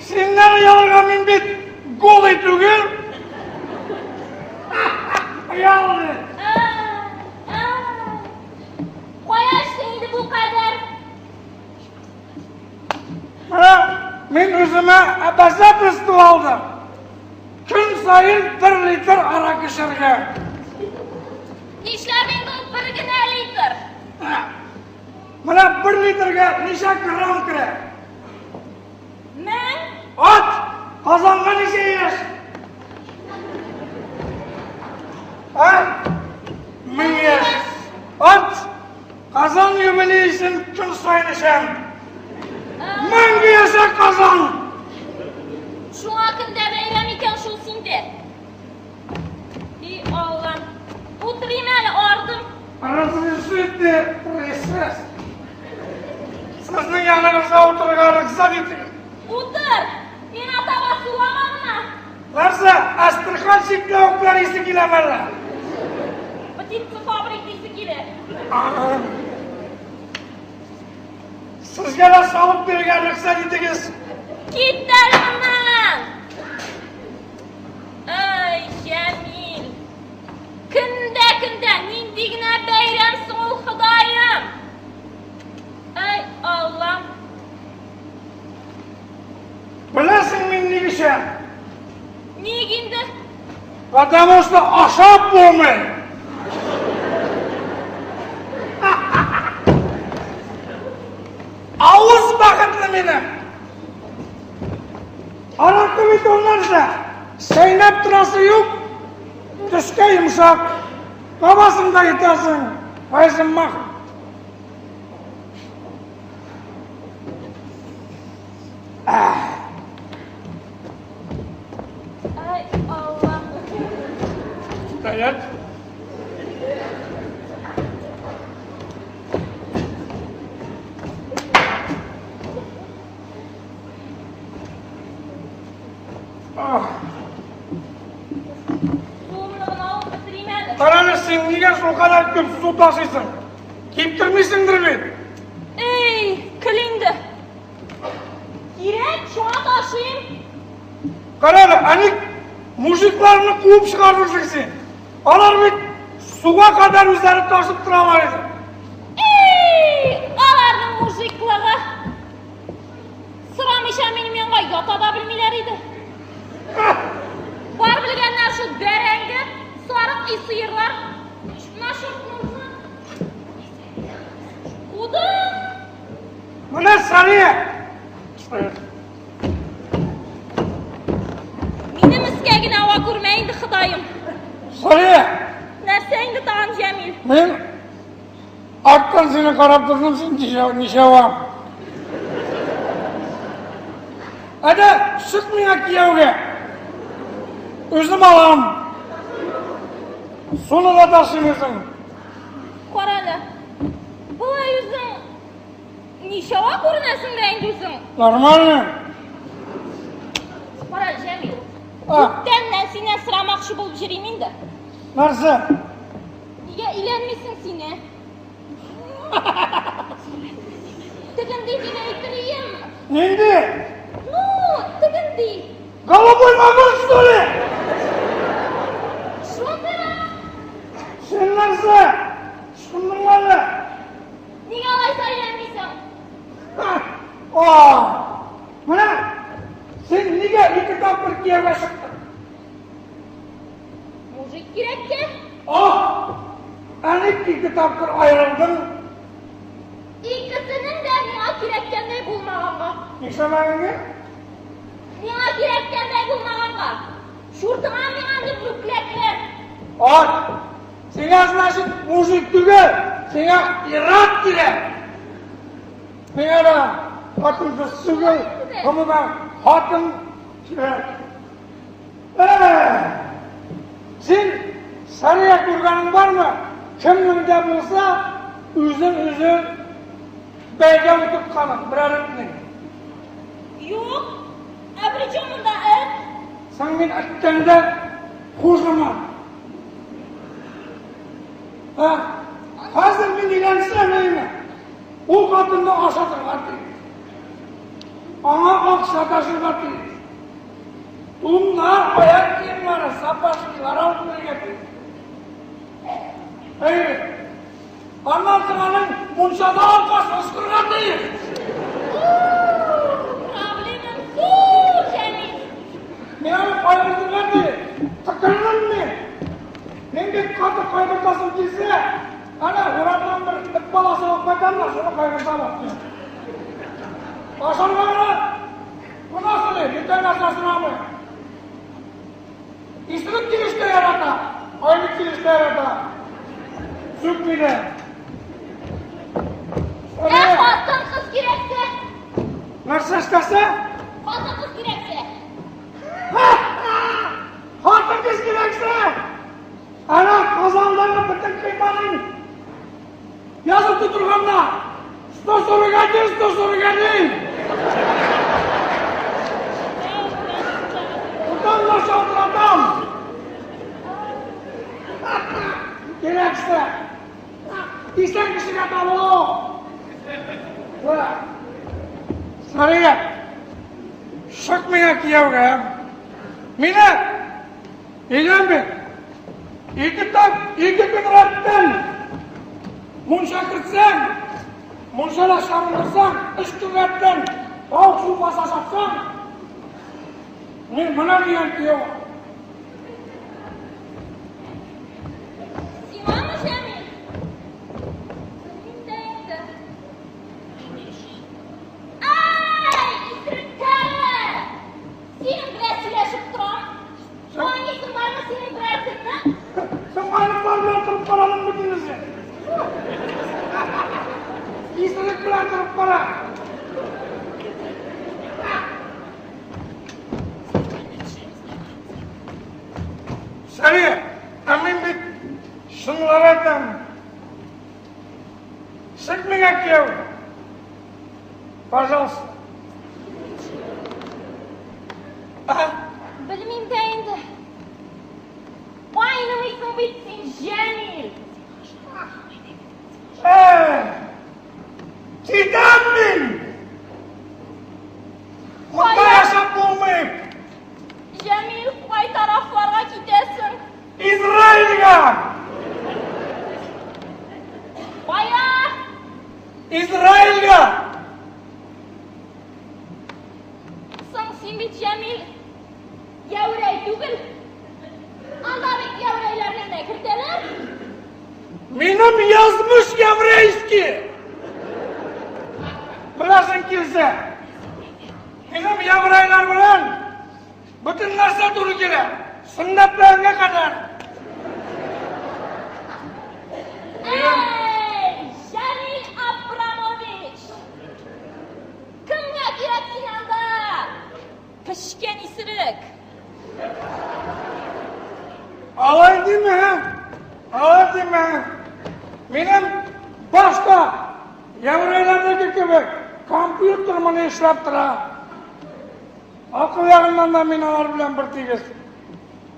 Синнән оялырга мин бит голый түгел. Оялды. Кая эчтең инде бу кадәр? Менә мин үземә обязательство алдым. Көн саен бер литр аракы эчәргә. Нишләп инде ул бер генә литр? Менә бер литрга ничә грамм керә? 1000. Ат! Казанга ничә яшь? А? 1000 яшь. Ат! Казан юбилей өчен көн саен эчәм. Мәңге яшә Казан! Шуңа көндә бәйрәм икән шул синдә. И Аллам. Утырыйм әле, ардым. Разрешите, присесть. Сезнең яныгызга утырырга рөхсәт итегез. Утыр! Миңа таба сулама гына. Нәрсә, Әстерхан чикләвекләр исе киләме әллә? Птицефабрика исе килә. Сезгә дә салып бирергә рөхсәт итегез. Кит әле моннан! Ай, Җәмил! Көндә-көндә нинди генә бәйрәм соң ул, Ходаем! Ай, Аллам! Беләсең мин ник эчәм? Ник инде? Потому что ашап булмый. Авыз бәхетле минем. Аракы бит ул нәрсә? Чәйнәп торасы юк. Төшкә йомшак. Кабасың да итәсең. Кайсын мах. Ай, Аллам. Стоять. Суымны гына алып бетерим әле. Карале, син нигә шулкадәр күп су ташыйсың? Киптермисеңдер бит? Эй, көл инде. Кирәк, шуңа ташыйм. Карале, ә ник мужикларны куып чыгарырсың син? Алар бит суга кадәр үзләре ташып торалар иде. Эй, аларның мужиклыгы. Сорамыйча минем янга ята да белмиләр иде. Бар белгәннәр шул бәрәңге, сарык и сыерлар. Менә шортны Кудым. Менә Сания. Минем өскә генә ава күрмә инде, Ходаем. Сания. Нәрсә инде тагын, Җәмил? Мин арттан сине карап тордым, син ничәва. Әйдә, чык миңа кияүгә. Үзем алам. Суны да ташыйм үзем. Карале. Болай үзең ничәва күренәсең дә инде үзең. Нормально. Кара, Җәмил. Күптәннән синнән сорамакчы булып йөрим инде. Нәрсә? Нигә өйләнмисең син, ә? Тегенди дип әйтерием. Нинди? Ну, тегенди. Голубой вагон, что ли? Шундыйрак. Син нәрсә? Шундыйлары. Нигә алайса өйләнмисең? О! Менә син нигә ике тапкыр кияүгә чыктың? Мужик кирәккә? О! Ә ник ике тапкыр аерылдың? Икесенең дә миңа кирәккәндәй булмаганга. Нишләмәгәнгә? Миңа кирәккәндәй булмаганга. Чуртыңа миңа андый мүкләкләр. Ат! Сиңа, значит, мужик түгел, сиңа ир-ат кирәк. Миңа да хатын-кыз түгел, гомумән, хатын кирәк. Син Сания күргәнең бармы? Кемнең дә булса, үзен үзе бәйгә утыртканын, берәр этнең. Юк. Ә при чем монда эт? Соң мин эттән дә хужымы? Ә, хәзер мин өйләнсәм, әйме, ул хатынны ашатырга тиеш. Аңа акча ташырга тиеш. Туннар, аяк киемнәре, сапожкилар алып бирергә тиеш. Әйе. Аннан соң аның мунчада аркасы ышкырга тиеш. Проблемам зур, Җәмил. Мин аны кайгыртырга тиеш. Тыкырынам мин. Мин бит каты кайгыртасым килсә, әнә урамнан бер эт баласы алып кайтам да, шуны кайгырта башлыйм. Ашарга гына гына сорый, бүтән нәрсә сорамый. Исерек килеш тә ярата, айнык килеш тә ярата. Сүкми дә. Ә хатын-кыз кирәксә? Нәрсә эшләсә? Хатын-кыз кирәксә? Хатын-кыз кирәксә? Әнә Казандагы бөтен кыйманың язып тутырганнар. 141, 141. Тотам да шалтыратам. Кирәксә. Исән кешегә табылу. Сария, чык миңа кияүгә. Мине өйлән бит. Ике тап, ике көн рәттән мунча кертсәң, мунчада чабындырсаң, өч көн рәттән тавык шулпасы ашатсаң, мин менә дигән кияү. Сиңамы, Җәмил? Белмим дә инде. Ай, исерек тәре! Синең белән сөйләшеп торам. Айныйсың бармы синең берәр көнне? Соң айныклар белән торып карадың бит инде син. Исерек белән торып кара. Сәри, ә мин бит чынлап әйтәм. Чык миңа кияү. Пожалуйста. А? Белмим дә инде. Айнымыйсың бит син, Җәмил. Э, китәм мин. Монда яшәп булмый. Җәмил, кай тарафларга китәсең? Израильгә! Кая? Израильгә! Соң син бит, Җәмил, яүрәй түгел. Анда бит яүрәйләрне генә кертәләр. Минем язмыш еврейский! Беләсең килсә, минем еврейлар белән бөтен нәрсә туры килә. Сөннәтләргә кадәр. Эй, Җәмил Абрамович! Кемгә кирәк син анда? Пешкән исерек. Алай димә, алай димә. Минем башта еврейларныкы кебек компьютер моны эшләп тора. Акыл ягыннан да мин алар белән бер тигез.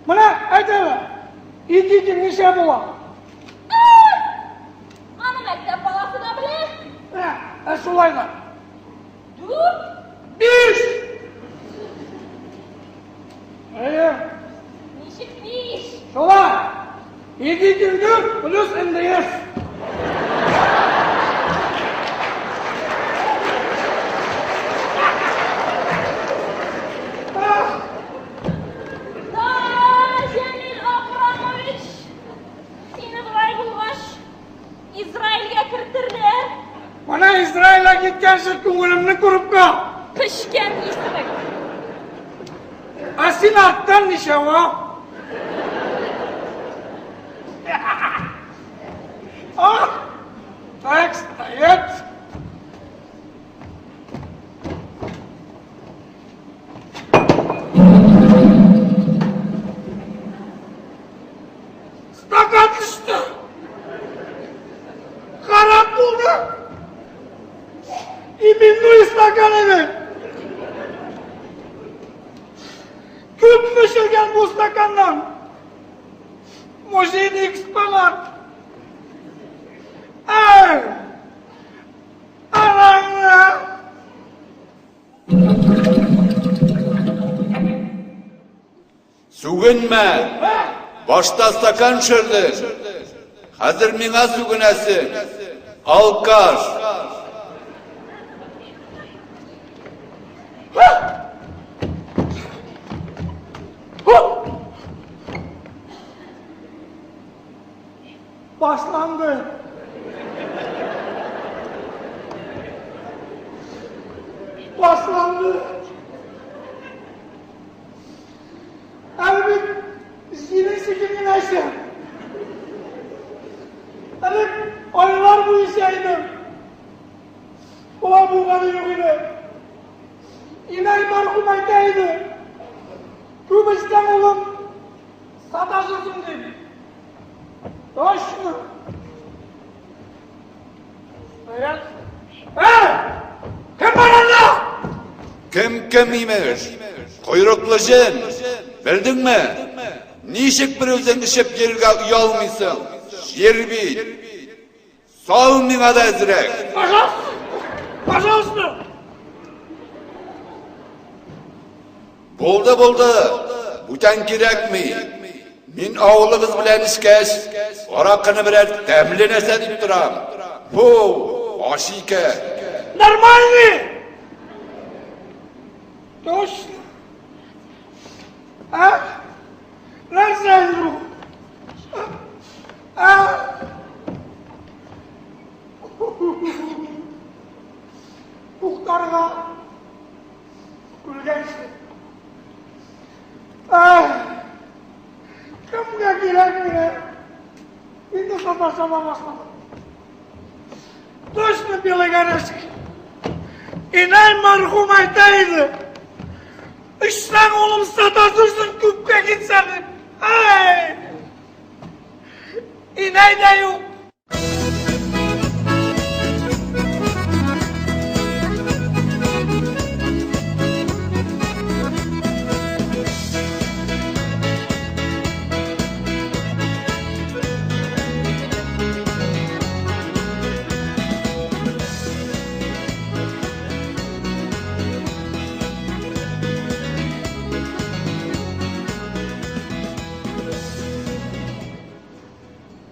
Менә әйт әле, ике ике ничә була? Аны мәктәп баласы да белә. Ә, ә шулай да. Дүрт. Биш! Әйе. Ничек биш? Шулай. Ике ике дүрт плюс НДС. Да, Җәмил Акрамович, сине болай булгач, Израильгә кертерләр. Менә Израильгә киткәнче күңелемне күреп кал. Пешкән исерек. Ә син арттан ничава? А? Так, стоять. Стакан төште. Харап булды. Именной стакан иде. Күпме эчелгән бу стаканнан? Музейный экспонат. Ай! Анаңны! Сүгенмә! Башта стакан төшердең. Хәзер миңа сүгенәсең. Алкаш! Башланды. Башланды. Әле бит җилен сикер генә эчәм. Әле айлар буе эчә идем. Болай булганы юк иде. Инәй мәрхүм әйтә иде. Күп эчсәң, улым, саташырсың дип. Точно. Ә! Кем бар анда? Кем кем имеш? Койрыклы җен. Белдеңме? Ничек бер үзең эчеп йөрергә оялмыйсың? Җир бит. Сал миңа да әзрәк. Пожалуйста. Пожалуйста. Булды, булды. Бүтән кирәкми. Мин авылыгыз белән эчкәч, аракыны берәр тәмле нәрсә дип торам. Фу, ачы икән. Нормальный! Точно. А? Нәрсә инде бу? А? Туктарга Үлгәнче. Ай! Кемгә кирәк менә? Инде саташа да башладым. Точно белый горошек. Инәй мәрхүм әйтә иде. Эчсәң, улым, саташырсың, күпкә китсә дип. Ай! Инәй дә юк.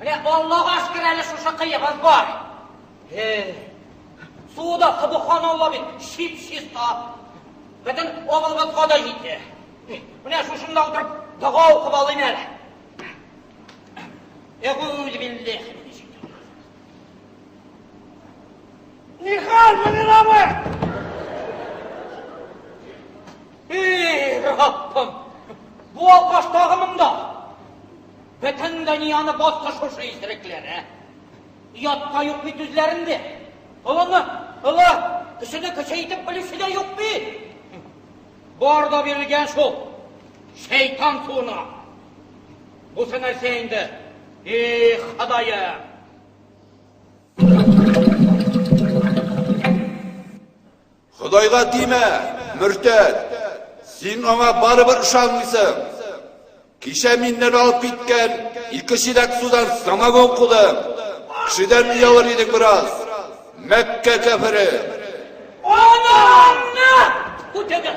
Менә Аллага шөкер әле шушы кыегыз бар. Э, суы да субханалла бит, чип-чиста. Бөтен авылыбызга да җитә. Менә шушында утырып дога укып алыйм әле. Әгүзү билләһи Нихәл, Мөнир абый? Эй, Раббым! Бу алкаш тагы монда. Бөтен дөньяны басты шушы исерекләр, ә? Оят та юк бит үзләрендә. Олыны, олы, кешене кеше итеп белүче дә юк бит. Бар да бирелгән шул. Шәйтан суына. Бусы нәрсә инде? Эх, Ходаем! Ходайга тимә, мөртәт! Син аңа барыбер ышанмыйсың. Кичә миннән алып киткән ике чиләк судан самогон кудың. Кешедән оялыр идең бераз. Мәккә кәфере! Анаңны! Күтәгә!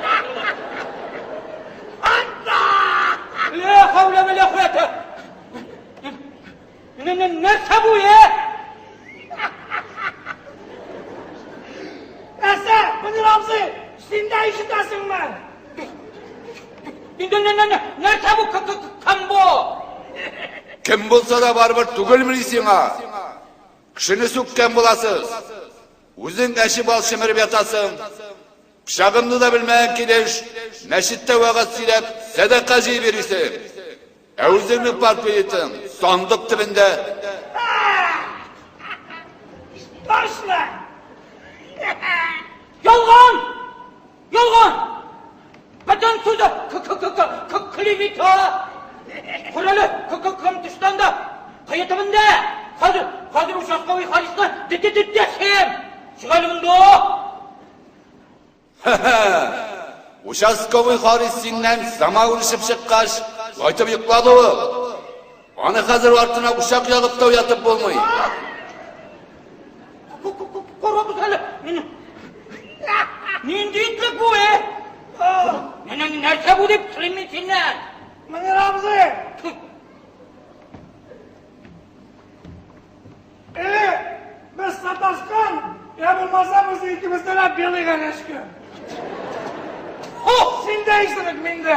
Лә хәүлә вә лә куәтә! Нәрсә бу, е? Нәрсә, Мөнир абзый, син дә ишетәсеңме? Инде нәрсә бу, кем бу? Кем булса да барыбер түгелмени сиңа? Кешене сүккән буласыз. Үзең әче бал чемереп ятасың. Пычагымны да белмәгән килеш, мәчеттә вәгазь сөйләп, сәдака җыеп йөрисең. Ә үзеңнең портфелетың сандык төбендә. Точно! Ялган! Ялган! Бөтен сүзе клевета! Күрәле, кем төштән дә, кыя төбендә! Хәзер, хәзер участковый Харисны дәшим! Чык әле монда! Ха-ха! Участковый Харис синнән самавыр эчеп чыккач, кайтып йоклады ул. Аны хәзер артына учак ягып та уятып булмый. Карагыз әле. Нинди итлек бу, э? Нәрсә бу дип сорыйм мин синнән. Мөнир абый. абзый! Или без саташкан, я булмаса без икебездә дә белый горячка. Син дә исерек, мин дә.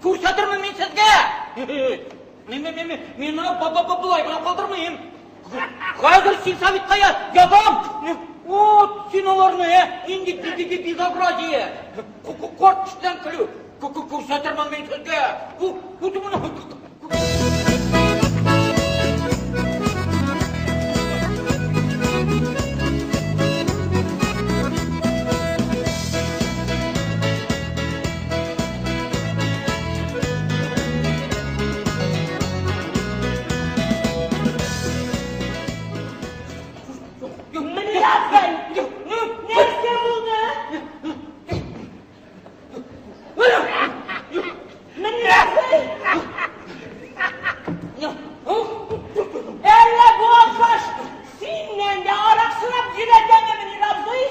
Күрсәтермен мин сезгә! Мин, мин, мин, мин моны болай гына калдырмыйм. Хәзер сельсоветка язам! Вот син аларны, ә? Нинди безобразие! Корт кешедән көлү. Күрсәтермен мин сезгә. Нәрсә булды? Менә Әллә бу алкаш синнән дә арак сорап йөрәтәме, Мөнир абзый?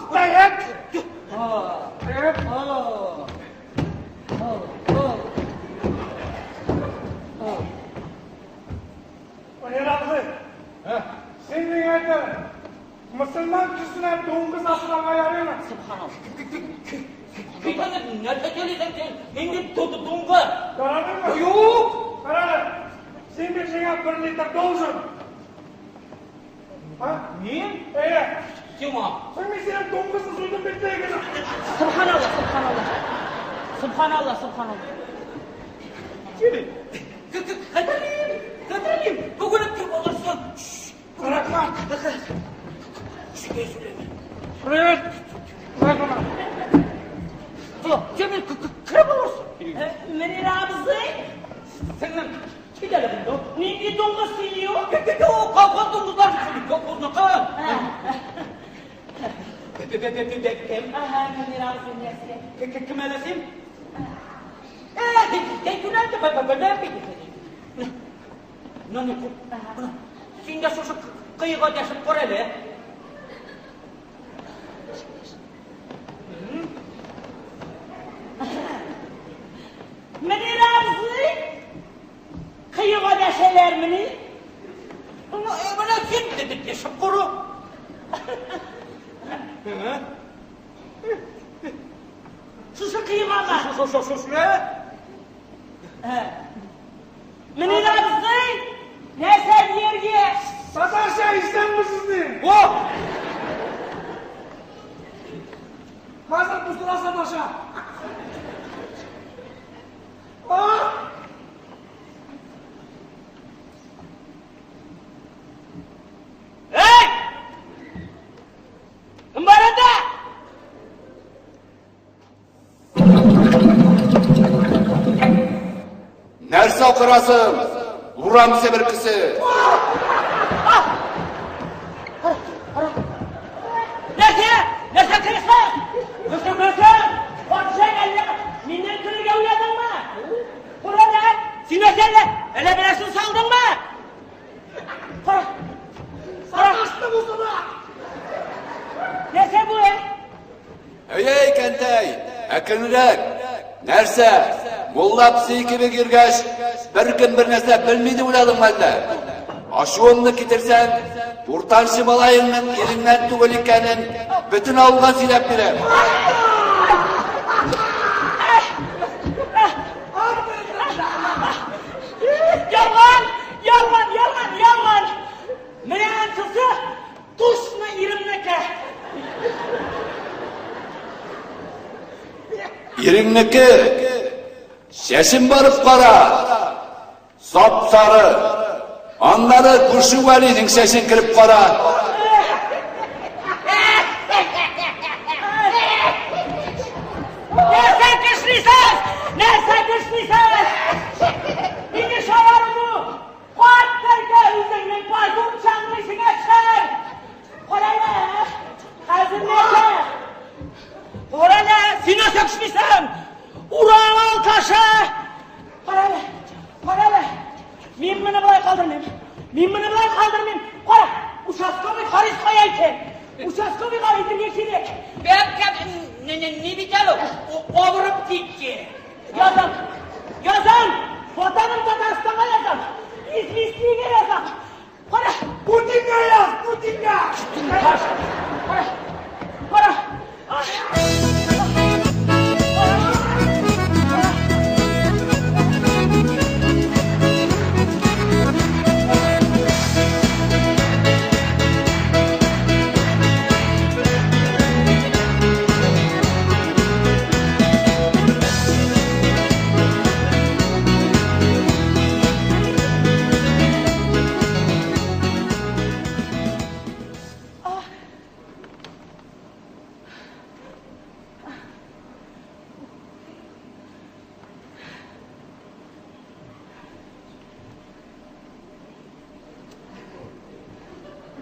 Стоять! Стоять! Мөнир абзый, син миңа әйт әле, мөселман кешесенә дуңгыз асрарга ярыймы? Кит аны, нәрсә сөйлисең син? Нинди дуңгыз? Ярамыймы? Юк! Кара әле, син бит миңа бер литр должен. А? Мин? Әйе. Сиңа. Соң мин синең дуңгызны суйдым бит теге. Субханалла, субханалла. Субханалла, субханалла. Хәтерлим, хәтерлим. Бүген үк килеп алырсың. Рәхмәт. Кешегә сөйләмә. Привет. Рәхмәт. Җәмил, кереп алырсың. Мөнир абзый, Сеңлем, кил әле монда. нинди дуңгыз сөйли ул? Колхоз дуңгызлар колхозныкы. Кем? Ага, Мөнир абзый нәрсә? Кем әле син? Син дә шушы кыйга дәшеп кара әле. Мөнир абзый, кыйга дәшәләрмени? Менә син дә дәшеп кара. Шушы кыйгамы? Шушы. Мөнир абзый, нәрсә дияргә? Саташа, исәнмесез ни? О! Хәзер бусыра саташа. А! Эй! Кем бар анда? Нәрсә акырасың? Урам себеркесе. Нәрсә? Нәрсә керәсең? Нәрсә керәсең? Патша әллә миннән көлергә уйладыңмы? Кара әле, Син нәрсә әллә? Әллә берәрсен салдыңмы? Кара. Кара. Саташты бусыра. Нәрсә бу? Ә? Әй, кәнтәй, әкренрәк. Нәрсә? Мулла песи кебек йөргәч, беркем бер нәрсә белми дип уйладыңмы әллә? Ачуыңны китерсәң, уртанчы малаеңның иреңнән түгел икәнен бөтен авылга сөйләп бирәм. Ялган! Ялган, ялган, ялган! Менә анысы точно иремнеке. Иреңнеке. Чәчен барып кара. Сап-сары. Аннары күрше Вәлинең чәчен кереп кара. Нәрсә кешнисез? Нәрсә кешнисез? Инде шаяру бу. Карт бергә үзеңнең позорчаңны исеңә төшер. Кара әле, хәзер нәрсә? Кара әле, син нәрсә кешнисең? Урам алкашы! Кара әле, кара әле. Мин моны болай калдырмыйм. Мин моны болай калдырмыйм. Кара, участковый Харис кая икән? Участковыйга әйтергә кирәк. Бәбкәм, не бит әле, авырып китте. Язам! Язам! Ватаным Татарстанга язам! Известиягә язам! Кара! Путинга яз, Путинга! Кара! Кара! Ай!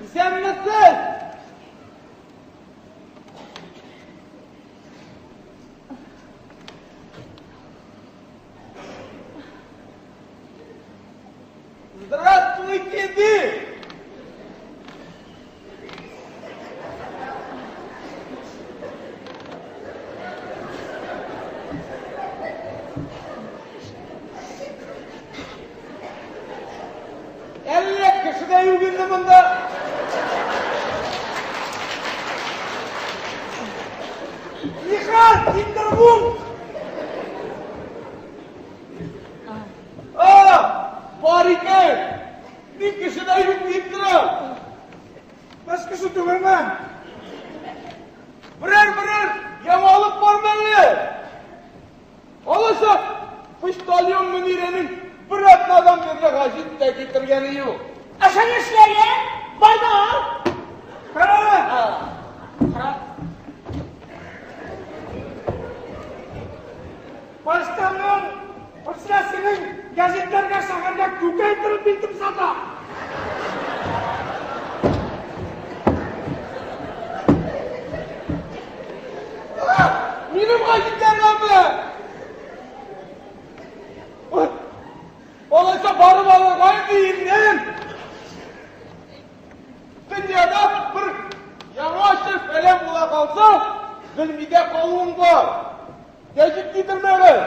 Исәнмесез! Здравствуйте, ди! Әллә кеше дә юк инде монда. Михаил, Интервун! А, бар икән. Мин кеше дә юк дип торам. Без кеше түгелме? Берәр-берәр яңалык бармы әллә? Алайса, почтальон Мөнирәнең бер атнадан бирле гәҗит тә китергәне юк. Ашан эшләгән! Бар да ал! Кара! Кара! Почтальон председателенең газетләргә шәһәргә күкәй торып илтеп сата. Минем гәҗитләргәме? Ой, Алайса барып алырга инде иннем. Дөньяда бер яңа эш фәлән була калса, белми дә калуың бар. Гәҗит китермәгез.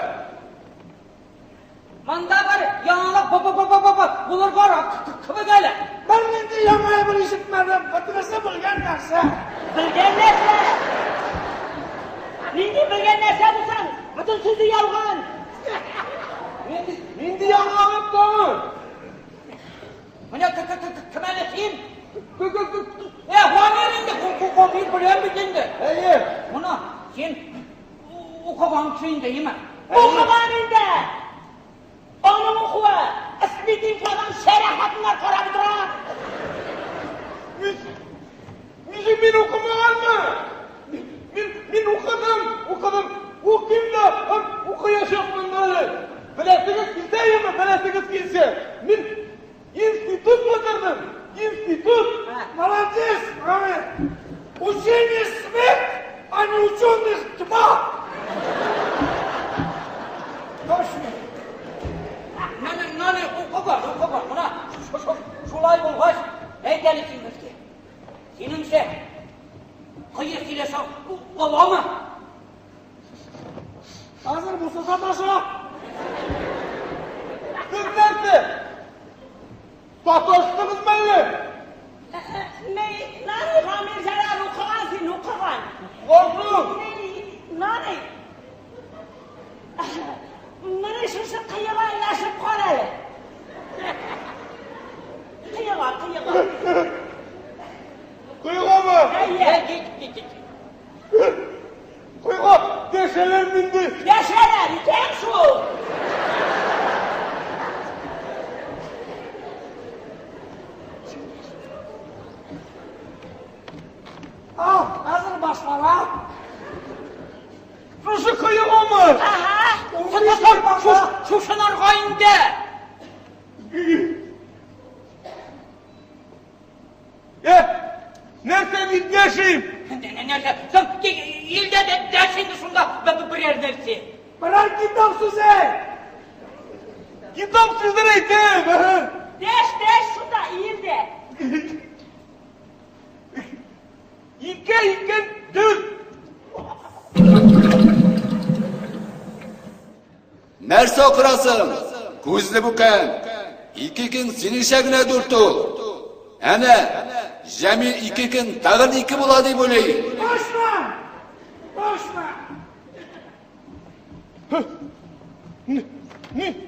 Монда бер яңалык бу бу бу бу бу бу булырга кебек әле. Бер нинди яңа әйбер ишетмәдем, бөтенесе белгән нәрсә. Белгән нәрсә! Нинди белгән нәрсә булсаң, бөтен сүзе ялган! Нинди, нинди яңалык тагын? Менә кем әле син? Кы- кы- кы- Э, Гамир инде, Гамир беләм бит инде. Әйе. Моны син укыган кеше инде, име? Укыган инде! Аның укуы Спид-инфодан шәрә хатыннар карап утыра! Ничек мин укымаганмы? Мин, мин укыдым, укыдым, укыйм да һәм укыячакмын да әле. Беләсегез килсә, яме, беләсегез килсә. Мин институт бетердем, институт. Молодец, Гамир! Учение свет, а не ученых тьма! Точно. Нане, нане, укыган, укыган. Менә шулай булгач, әйт әле син безгә. Синеңчә, кые сөйләшә аламы? Хәзер булса саташа. Сез нәрсә? Саташтыгызмы әллә? Нани, Гамир Җәлал, укыган син, укыган! Гафу. Нани! Менә шушы кыега іләшеп кара әле. Кыега, кыега. Кыйгамы? Әйе. Кит, кит, кит. Кыйга дәшәләр инде. Яшәләр икән шул. Ал, хәзер башлана. Шушы кыйгамы? Ага. Шушынарга инде. Э, нәрсә дип дәшим? Нәрсә? Соң илдә дә дәш инде шунда берәр нәрсә. Берәр китап сүзе. Китап сүзен әйтәм. Дәш, дәш шунда, иелде. Ике, ике, дүрт. Нәрсә акырасың, күзле бүкән? Ике көн синеңчә генә дүрт ул. Әнә, Җәмил ике көн тагын ике була дип уйлый. Точно! Точно!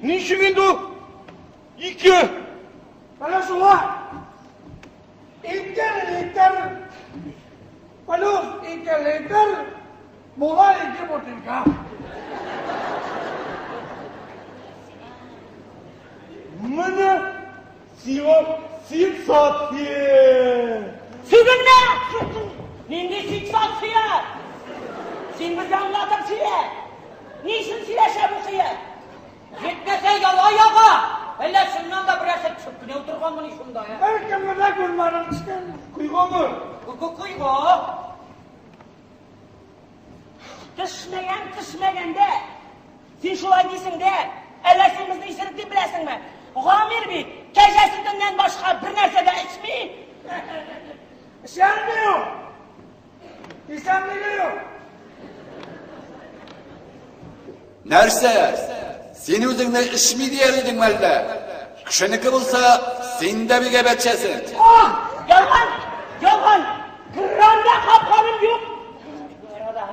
Ничек инде ул? Ике! Менә шулай. Ике литр плюс ике литр була ике бутылка. Менә сиңа сенсация! Сүгенмә! Нинди сенсация? Син безгә аңлатып сөйлә. Ни өчен сөйләшә бу кыя? Җитмәсә яла яга! Әллә чыннан да берәрсе төшеп кенә утырганмыни шунда, ә? Беркемне дә күрмәдем төшкәнне. Койгамы? Койга! Төшмәгән, төшмәгәндә. Син шулай дисең дә, әллә син безне исерек дип беләсеңме? Гамир бит кәҗә сөтеннән башка бер нәрсә дә эчми. Эчәлми ул. Исәнлеге юк. Нәрсә? Син үзеңне эчми дияр идеңме әллә? Кешенеке булса, син дә бик әйбәт эчәсең. Ах, ялган, ялган. Грамм да капканым юк. Ярада.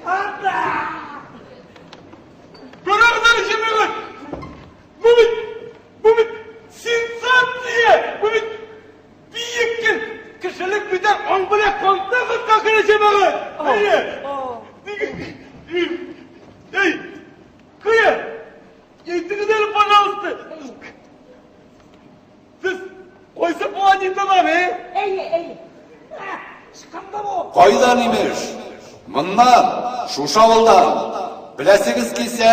Ата! Күрәгез әле, җәмәгать! Бу бит, бу бит сенсация! Бу бит бөек кешелек бүтән аң белән контактка керә, җәмәгать! Әйе! Эй, кая? Әйтегез әле, пожалуйста. Сез кайсы планетадан, э? Әйе, әйе. Чыкканда бу. Кайдан имеш? Моннан, шушы авылдан. Беләсегез килсә,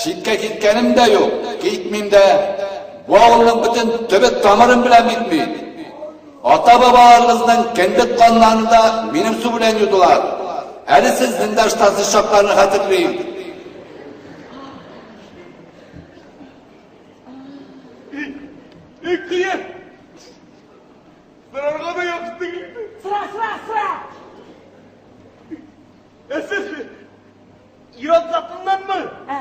читкә киткәнем дә юк, китмим дә. Бу авылның бөтен төбе тамырын беләм бит мин. Ата-бабаларыгызның кендек каннарын да минем су белән юдылар. Әле сезнең дә ыштансыз чакларны хәтерлим. Эй, кыя! Сорарга да яхшы түгел. Сора, сора, сора. Ә сез ир-ат затыннанмы? Ә.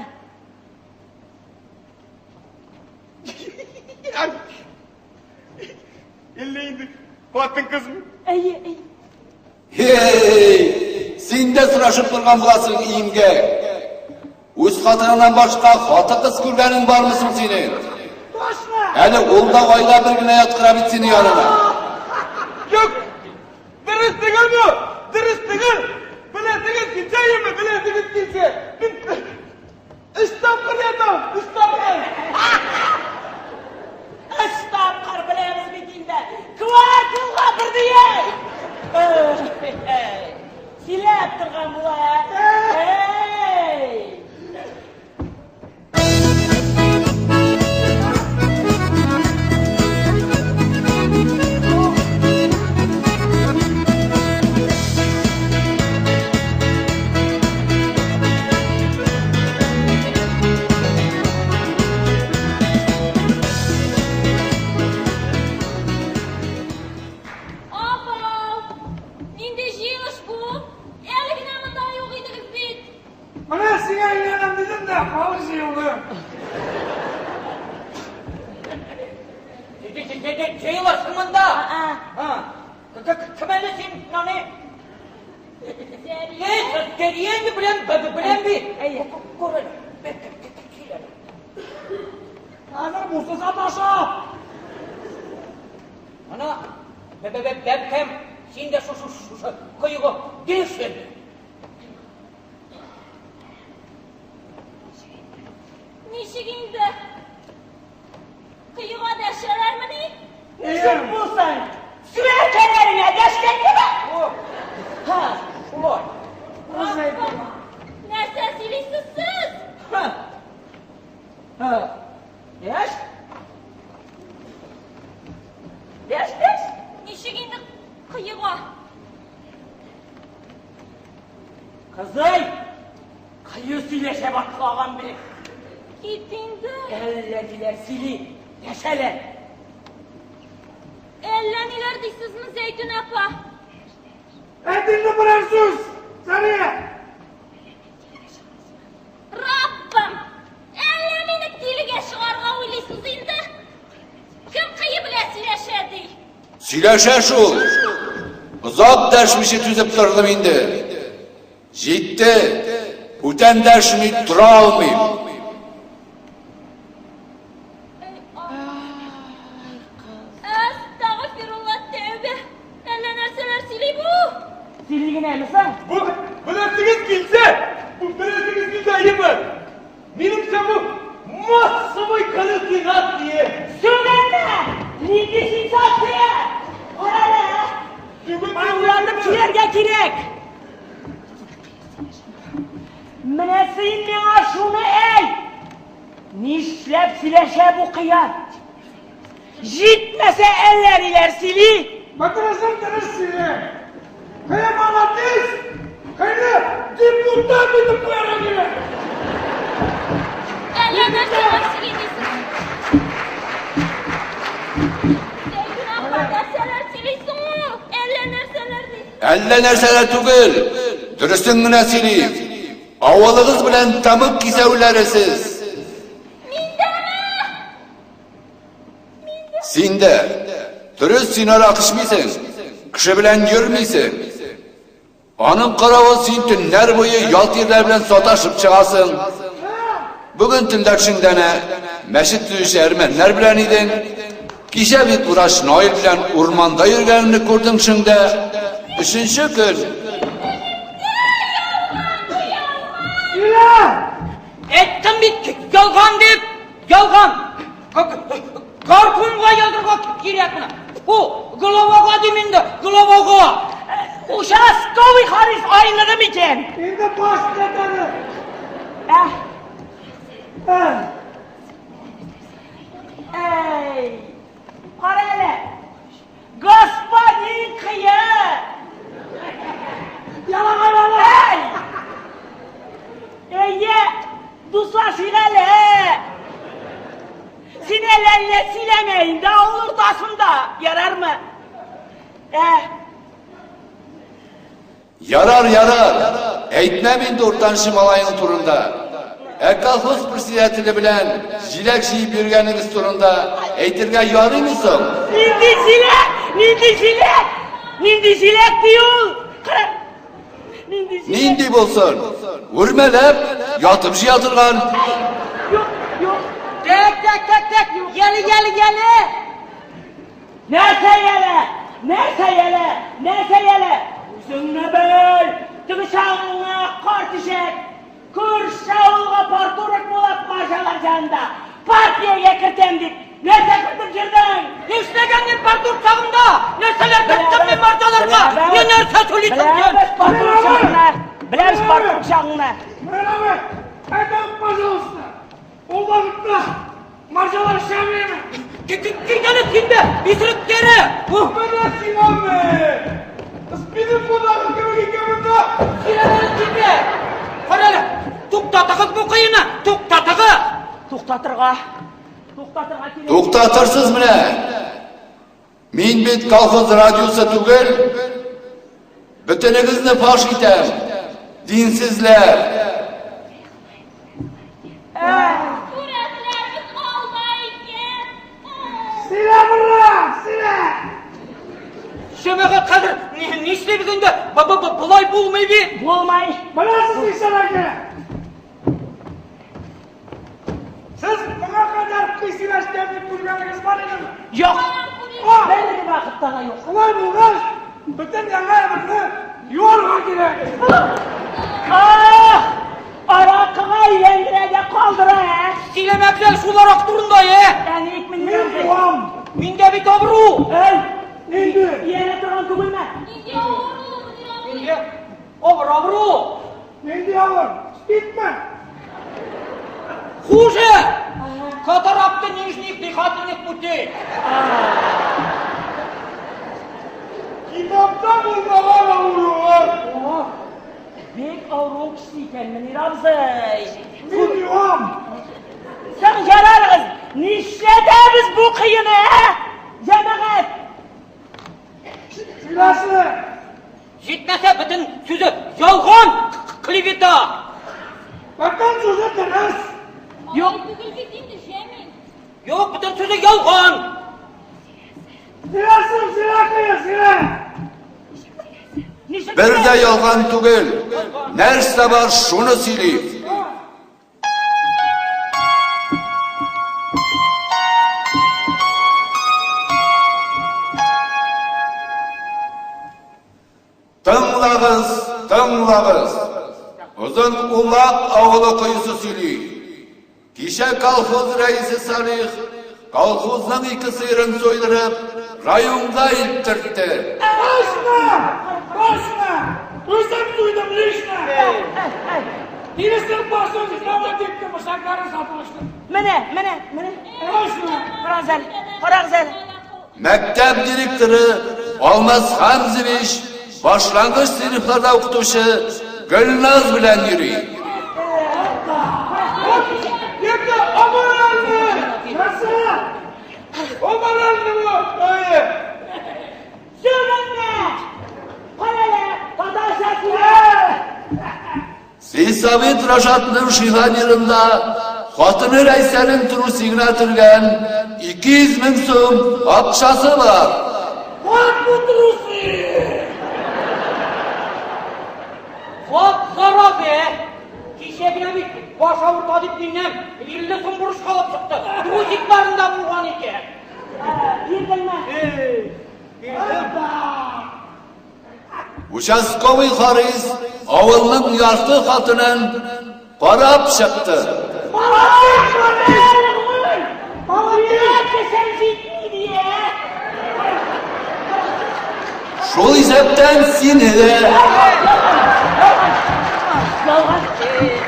Әллә инде хатын-кызмы? Әйе, әйе. Һей! Син дә сорашып торган буласың, имгәк. Үз хатыныңнан башка хатын-кыз күргәнең бармы соң синең? Точно! Әле ул да айда бер генә яткыра бит сине янына. Юк! Дөрес түгел бу! Дөрес түгел! Беләсегез килсә, яме, беләсегез килсә. Мин өч тапкыр ятам, өч тапкыр. Өч тапкыр беләбез бит инде. Кварталга бер дия. Сөйләп торган була. Эй! Апау! Нинди җыелыш бу? Әле генә монда юк идегез бит. Менә сиңа өйләнәм дидем дә, халык җыелды. Җыеласың монда. А, Кем әле син, нани? Зәрия. Эй, Зәрия инде беләм, беләм бит. Әйе. Күр әле. Кил әле. Хәзер бусы саташа. Ана, бәбкәм, син дә шушы шушы коега деш инде. Ничек инде? Коега дәшәләрмени? Ничек булсын? Сүрәкәләреңә дәшкән кебек. Ха, шулай. Үз әйтеме. Нәрсә сөйлисез сез? Ха. Ха. Дәш? Дәш, дәш. Ничек инде коега? Кызый, кыю сөйләшә башлаган бит. Кит инде. Әллә ниләр сөйли, дәшәләр. Әллә ниләр дисезме, Зәйтүн апа? Әйт инде берәр сүз, Сәрия! Раббым! Әллә мине тилегә чыгарга уйлыйсыз инде? Кем кые белән сөйләшә ди? Сөйләшә шул. Озак дәшмичә түзеп тордым инде. Җитте. Бүтән дәшми тора алмыйм. Әстәгъфирулла, тәүбә. Әллә нәрсәләр сөйли бу. Сөйли генәме соң? Бу беләсегез килсә, бу беләсегез килсә, әйеме? Минемчә бу массовый галлюцинация. Сөйләмә! Нинди сенсация! Кара әле! Аңлатып сөйләргә кирәк. Менә син миңа шуны әйт! Нишләп сөйләшә бу кыя? Җитмәсә әллә ниләр сөйли. Бөтенесен дөрес сөйли. Кыя молодец! Кыйны депутат итеп куярга кирәк. Әллә нәрсәләр сөйли дисез. Зәйтүнә апа, нәрсәләр сөйлисең ул? Әллә нәрсәләр дисез. Әллә нәрсәләр түгел, дөресен генә сөйлим. Авылыгыз белән тамык кисәүләре сез. Миндәме? Син дә. Дөрес, син аракы эчмисең, кеше белән йөрмисең. Аның каравы син төннәр буе ят ирләр белән саташып чыгасың. Бүген төнлә төшеңдә әнә мәчет төзүче әрмәннәр белән идең. Кичә бит врач Наил белән урманда йөргәнеңне күрдең төшеңдә. Өченче көн. Әйттем бит, ялган дип, ялган. Горкомга язырга кирәк моны. Бу главага дим инде, главага. Участковый Харис айныды микән? Инде баш кәтәре. Ә, Ә, әй, кара әле. Господин кыя! Ялагай бала. Әй! Әйе, дуслашыйк әле. Син әллә ниләр сөйләмә инде авыл уртасында, ярармы? Ә, Ярар, ярар. Әйтмәм инде уртанчы малаең турында. Ә колхоз председателе белән җиләк җыеп йөргәнегез турында әйтергә ярыймы соң? Нинди җиләк? Нинди җиләк? Нинди җиләк ди ул? Кара. Нинди җиләк? Нинди булсын? Үрмәләп, ятып җыя торган. Юк, юк. Так, так, так, так. Яле, яле, яле. Нәрсә яле? Нәрсә яле? Нәрсә яле? Үзеңне бел. Теге чагыңа кар төшәк. Күрше авылга парторг булып маржалар янында. Партиягә кертәм дип. Нәрсә кертеп йөрдең? Нишләгән мин парторг чагында? Нәрсәләр керттем мин маржаларга? Не нәрсә сөйлисең син? Беләбез парторг чагыңны. Беләбез парторг чагыңны. Мәрәбе, әйтәм, пожалуйста. Ул вакытта маржалар шәмлеме? Китәле син дә, исерек тәре! Менә сиңа ме! Минем кунагым кебек икән монда! Сөйләмәле син дә! Кара әле, туктатыгыз бу кыены, туктатыгыз! Туктатырга. Туктатырга кирәк. Туктатырсыз менә. Мин бит колхоз радиосы түгел. Бөтенегезне фаш итәм. Динсезләр. Сурәтләребез алда икән. Сөйлә, мулла, сөйлә. Җәмәгать хәзер нишлибез инде? Болай булмый бит. Булмый. Беләсез нишләргә кирәк? Сез моңа кадәр кый сөйләшкәнне күргәнегез бар идеме? Юк. А! Бер вакытта да юк. Шулай булгач, бөтен яңа әйберне юарга кирәк. Ах! Аракыга әйләндерә дә калдыра, ә? Сөйләмәкләр шул арак турында, ә? Әни Мин мин юам. Миндә бит авыру. Әй, Нинди? иярә торган түгелме? Нинди авыру, Мөнир абый? Нинди? Авыр авыру. Нинди авыр? Спидме? Хуже! Катаракта нижних дыхательных путей. Китапта булмаган авырулар! О, бик авыру кеше икән, Мөнир абзый. Мин юам. Соң ярарыгыз, нишләтәбез бу кыены, ә? Җәмәгать! Сөйләсен. Җитмәсә, бөтен сүзе ялган, клевета. Бөтен сүзе дөрес. Юк. Түгел бит инде, Җәмил. Юк, бөтен сүзе ялган. Сөйләсен, сөйлә, кыя, сөйлә. Ничек Бер дә ялган түгел. Нәрсә бар, шуны сөйли. Тыңлагыз, тыңлагыз. Озын Улак авылы коесы сөйли. Кичә колхоз рәисе Салих колхозның ике сыерын суйдырып, районга илттертте. Точно! Точно! Үзем суйдым лично! Тиресен башын сдавать иттем, ышакларын сатылышты. Менә, менә, менә. Точно! Карагыз әле, карагыз әле. Мәктәп директоры Алмаз Хамзевич башлангыч сыйныфларда укытучы Гөлназ белән йөри. Это аморальный! Нәрсә? Аморальный бу! Әйе! Сүгенмә! Кара әле, татарча сөйлә. Сельсовет Рашатның шифонерында хатыны Рәйсәнең трусигына төргән 200 мең сум акчасы бар. Вот бу трусы! Вот зараза, ә! Кичә генә бит баш авырта дип миннән 50 сум бурычка алып чыкты. Трусикларында булган икән. Бирдеңме? Участковый Харис авылның ярты хатынын карап чыкты. Молодец, Харис! Молодец! Кесәң җитми дия. Шул исәптән сине дә. Ялган,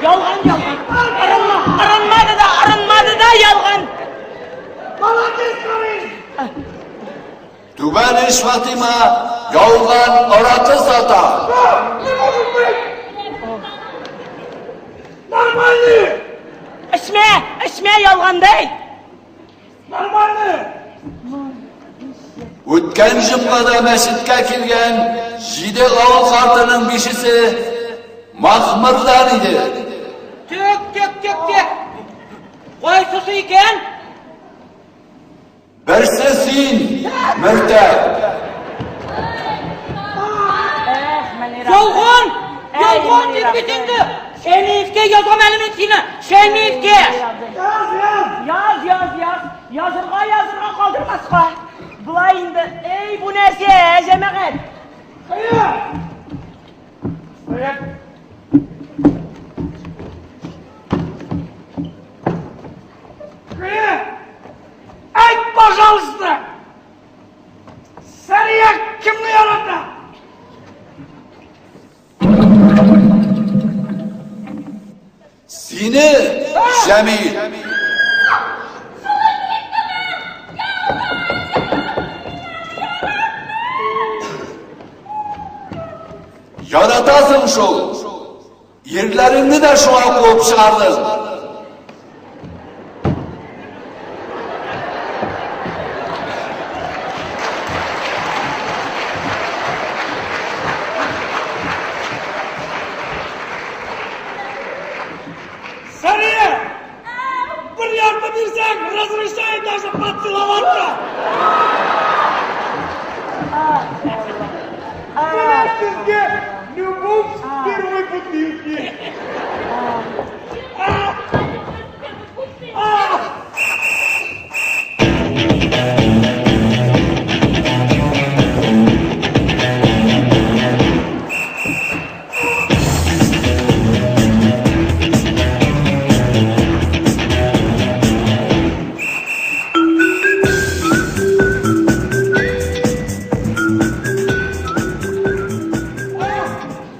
ялган, ялган. Арынма, арынмады да, арынмады да ялган. Молодец, Харис! Түбән Иш Фатыйма ялган аракы сата. Не может быть! Нормальный! Эчмә, эчмә ялган ди. Нормальный! Үткән җомгада мәчеткә килгән җиде авыл картының бишесе махмырдан иде. Тек, тек, тек, тек. Кайсысы икән? Берсе син, мөртәт. Эх, Мөнир. Ялган! Әй, Ялган Мөнир дип бит абзый. инде. Шәймиевкә язам әле мин сине. Шәймиевкә! Яз, яз! Яз, яз, яз. Язырга, язырга калдырмаска. Болай инде, эй, бу нәрсә, җәмәгать? Кыя! Стоять! Кыя! Әйт, пожалуйста! Сәрия кемне ярата? Сине, Җәмил. Яратасың шул. Ирләреңне дә шуңа куып чыгардың. Сәрия! Бер ярты бирсәң, разрешаю даже поцеловаться! Менә сезгә любовь с первой бутылки!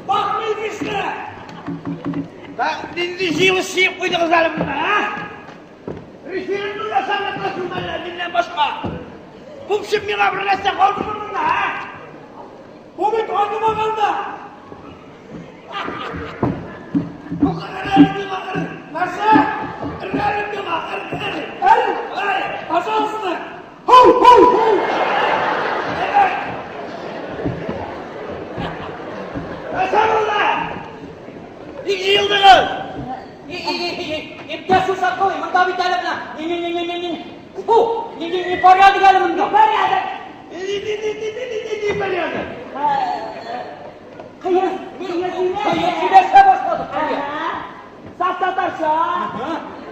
Бак билгесе! Нинди җыелыш җыеп куйдыгыз әле монда, ә? Референдум ясап ятасың әллә миннән башка. Күпчек миңа бер нәрсә калдымы монда, ә? Бу бит айнымаган да! Бу кадәр миңа Нәрсә? Әр миңа, әр, әр. Әр! Пожалуйста! Һу, һу, һу! Кылый, монда бит әле менә. Не не не не не не. Фу, не не не порядок әле монда. Порядок. Не не не не не не не порядок. Кыен, кыен Кыен сөйләшә башладык. Кыен. Саф татарча.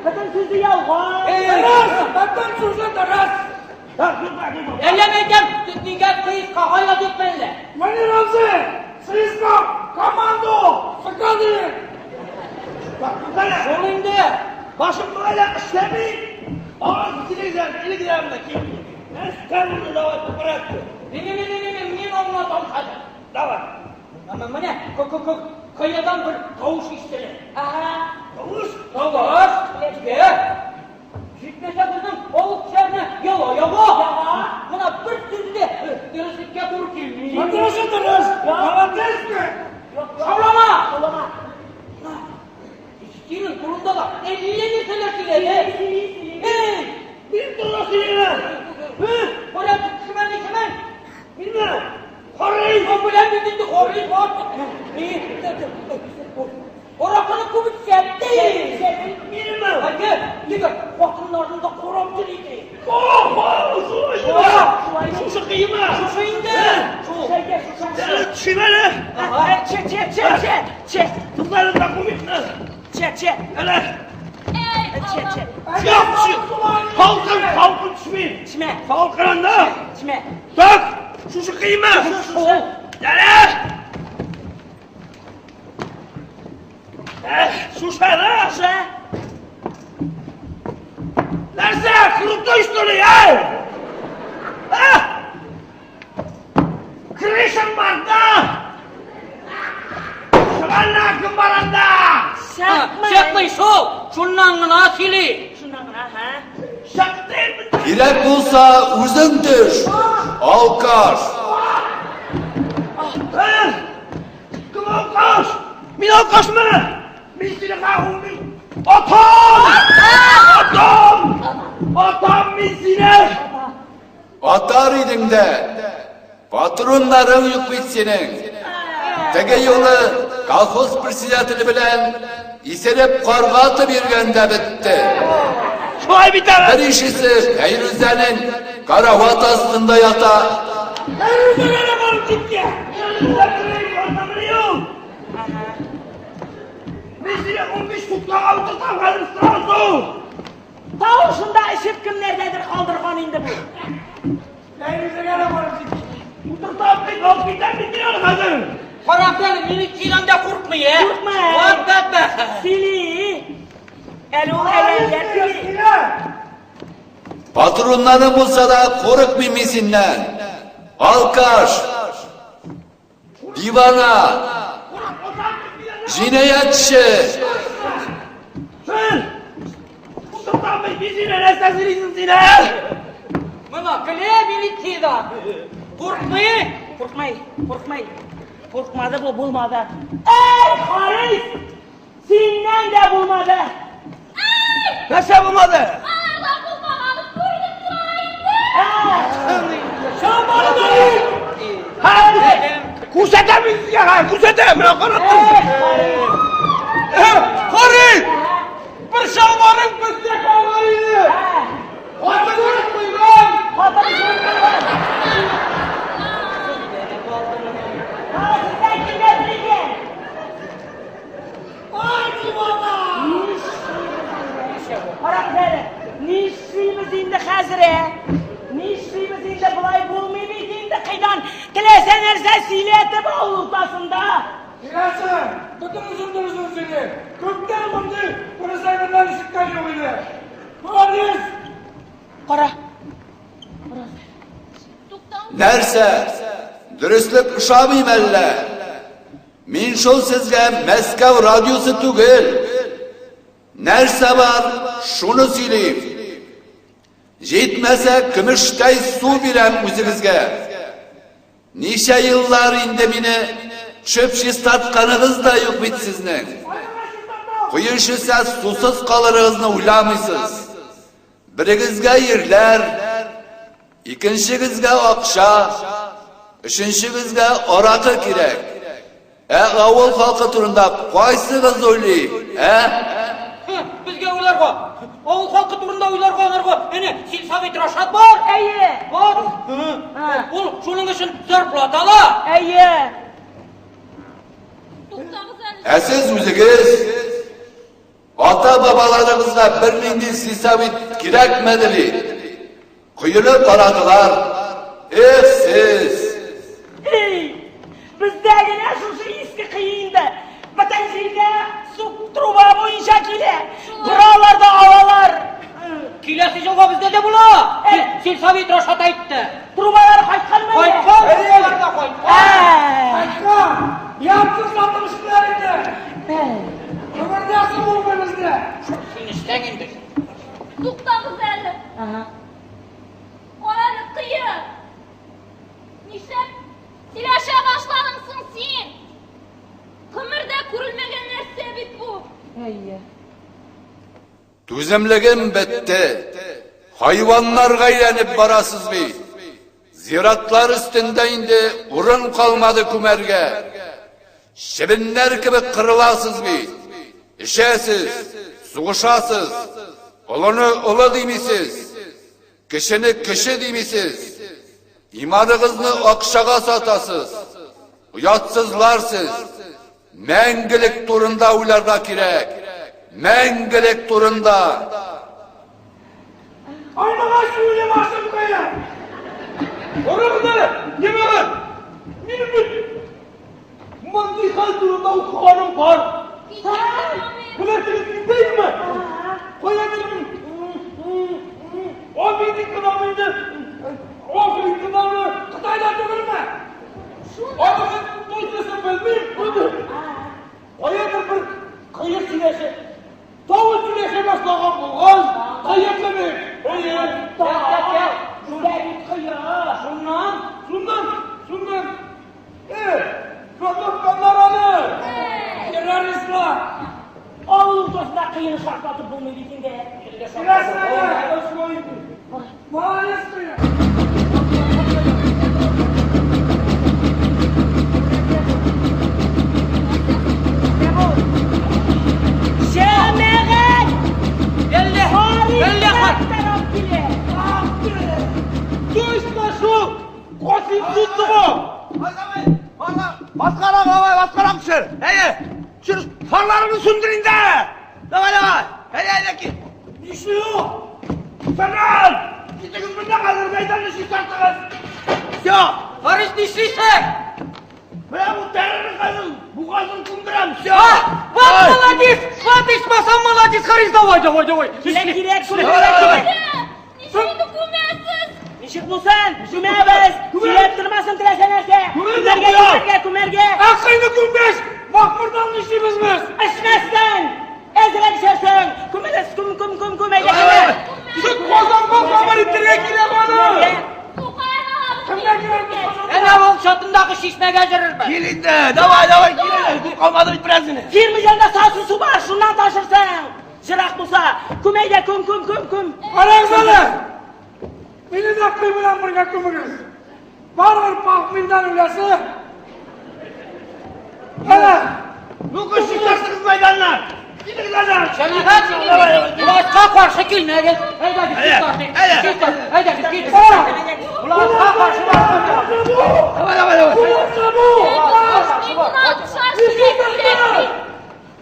Бөтен сүзе ялган. Дөрес, бөтен сүзе дөрес. Әллә мәйтәм, нигә кыйскага язып әллә? Мөнир абзый, сыйска, команду, сыкады. Шул инде. Башым әле эшләми. Аңа телеграм, телеграмда килде. Нәрсә булды, давай по порядку. Не не не не не, мин аңлатам хәзер. Давай. Әмма менә каядан бер тавыш ишетелә. Ага. Тавыш? Тавыш? Нигә? Җитмәсә безнең авыл кешеләренә яла яга. Яга. Менә бер сүз дә дөреслеккә туры килми. Дөрес, дөрес. Молодец ты. Шаулама! Шаулама. Синең турында да әллә нәрсәләр сөйләде. Сөйли, сөйли. Эй! Мин турында сөйләгән. Порядок төшмән икән. Мин Харый! Бу белән бит инде хорый бар. Аракыны күп эчәтте. Минме? Әйе, нигә хатыннарны да карап йөри иде. Охо, шулай. Шушы кыйма. Шушы инде. Шул. Шәйдә, шушы. Төшим әле. Че, че, че, че, че, Туктале документны. че, че, Әле. Эй, че, че. Юк, төшим. Салкын, салкын төшмим. Төшмә. Салкын анда. Төшмә. Так, шушы кыйма. Шул. Әле. Шушы да. Шушы. Нәрсә? Крутой, что ли, эй? А? Крышам бар да! Чыганна кем бар анда? Чыкмый. Чыкмый шул. Шуннан гына сөйли. Шуннан гына, ха? Чыкты! Кирәк булса, үзең төш. Алкаш. Э? Кем алкаш? Мин алкашмы? Мин сине кагылмыйм. Атам! Атам! Атам мин сине! Атар идең дә. Патроннарың юк бит синең. Теге юлы колхоз председателе белән исереп карга атып йөргәндә бетте. Шулай бит әле! Бер ишесе Фәйрүзәнең карават астында ята. Фәйрүзәгә дә барып җиткән. Мин сине 15 суткага утыртам хәзер сразу! Тавышын да эчеп кемнәрдәдер калдырган инде бу. Фәйрүзәгә дә барып җиткән. Утыртам бит, алып китәм бит мин аны хәзер! Карап әле, мине килгәндә куркмый, ә? Куркмый. Вот бәдбәхет. Сөйли. Әле ул әле сөйли. Патроннарың булса да курыкмыйм мин синнән. Алкаш. Дивана. Җинаятьче. Син! Утыртам бит мин сине, нәрсә сөйлисең син, ә? Менә көлә милициядә. Куркмый. Куркмый, куркмый. Куркмады бу, булмады. Эй, Харис! Синнән дә булмады. Нәрсә булмады? Алардан булмаганы күренеп тора инде. Ха, күрсәтәм мин сезгә, ха, күрсәтәм, менә карап тор. Харый! Бер чалбарың бездә калган иде. Хатының куйган. Хатын куйган. Ха, сездән килмәде икән. Ай, дивана! Карагыз әле, нишлибез инде хәзер, ә? Нишлибез инде, болай булмый бит инде, кайдан теләсә нәрсә сөйләтеп авыл уртасында. Киләсе, бөтенесен дөресен сөйли. Күптән мондый дөрес әйберләр ишеткән юк иде. Молодец! Кара. Туктау. Нәрсә? Дөреслек ошамыймы әллә? Мин шул сезгә Мәскәү радиосы түгел. Нәрсә бар, шуны сөйлим. Җитмәсә, көмештәй су бирәм үзегезгә. Ничә еллар инде мине төшеп чистартканыгыз да юк бит сезнең. Кое эчсә, сусыз калырыгызны уйламыйсыз. Берегезгә ирләр, икенчегезгә акча, өченчегезгә аракы кирәк. Ә авыл халкы турында кайсыгыз уйлый, ә? Безгә уйларга. Авыл халкы турында уйларга анарга, әнә, сельсовет Рашат бар. Әйе. Бар. Ул шуның өчен зарплата ала. Әйе. Туктагыз әле. Ә сез үзегез ата-бабаларыгызга бернинди сельсовет кирәкмәде бит. Коены карадылар. Эх сез! Эй, бездә генә шушы иске кое инде. Бөтен җиргә су труба буенча килә. Боралар да алалар. Киләсе елга бездә дә була. Сельсовет Рашат әйтте. Трубалар кайтканмы әле? Кайткан, трубалар да кайткан. Кайткан! Яртысы сатылыштылар инде. Гомердә су булмый бездә. Син эшләң инде. Туктагыз әле. Кара әле, кое. Нишләп сөйләшә башладың соң син? Гомердә күрелмәгән нәрсә бит бу. Әйе. Түземлегем бетте. Хайваннарга әйләнеп барасыз бит. Зиратлар өстендә инде урын калмады күмәргә. Чебеннәр кебек кырыласыз бит. Эчәсез, сугышасыз. Олыны олы димисез. Кечене кече димисез. Иманыгызны акчага сатасыз. Оятсызлар сез. Мәңгелек турында уйларга кирәк. Мәңгелек турында. Айныгач үле башым кая. Карагыз әле, җәмәгать! Минем бит мондый хәл турында укыганым бар. Беләсегез килсәме? Каядыр Америкадамы инде, Африкадамы, Кытайда түгелме? Анысын точносын белмим. Каядыр бер кое сөйләшә, тавыш сөйләшә башлаган булган, кое кебек. Әйе. Бездә бит кое. Шуннан Шуннан, шуннан, шартлатканнар аны. Террористлар. Авыл уртасында кыен шартлатып булмый бит инде. Беләсең әле. Молодец кое. Җәмәгать! Әллә, әллә хат. Тарап килә. Точно шул! Касыйм Тутыгов! Баскарак, давай, баскарак төшер. Әйе, төшер, фарларыңны сүндер инде. Давай, давай. Әйе, әйе, ки. Нишли ул? Фәрал! Китегез монда хәзер мәйданны чистартыгыз. Все. Харис нишлисең? Менә бу тәрәне хәзер бугазын күмдерәм. Все. Вот молодец! Вот ичмасам молодец, Харис, давай, давай, давай. Кирәк, кирәк, Ничек кирәк. инде күмәсез? Ничек булсын? Күмәбез. Сөйләп тормасын теләсә нәрсә. Күмәргә, күмәргә, күмәргә. Ә кыйны күмгәч, махмырдан нишлибез без? Эчмәстән. Әзрәк эчәрсең. Күмәгез, күм, күм, күм, күм, әйдә, күмә. Сез Казанга хәбәр итәргә кирәк аны! Сукаен алабыз. Кемгә кирәк бу Казанда? Әнә авыл чатындагы чишмәгә җөрербез. Кил инде. Давай, давай, кил инде. Күп калмады бит бераз генә. Ферма янында салкын су бар, шуннан ташырсың. Җырак булса, күм әйдә, күм, күм, күм, күм. Карагыз әле. Мине дә кый белән бергә күмегез. Барыбер пахмилдән үләсе. Әнә, Ну-ка, чистартыгыз мәйданны. Килегез әнә. Җәмәгать, властька каршы килмәгез. Әйдәгез, чистартыйк. Чистарт, әйдәгез, килегез. Властька каршы Давай, давай, давай. нәрсә бу?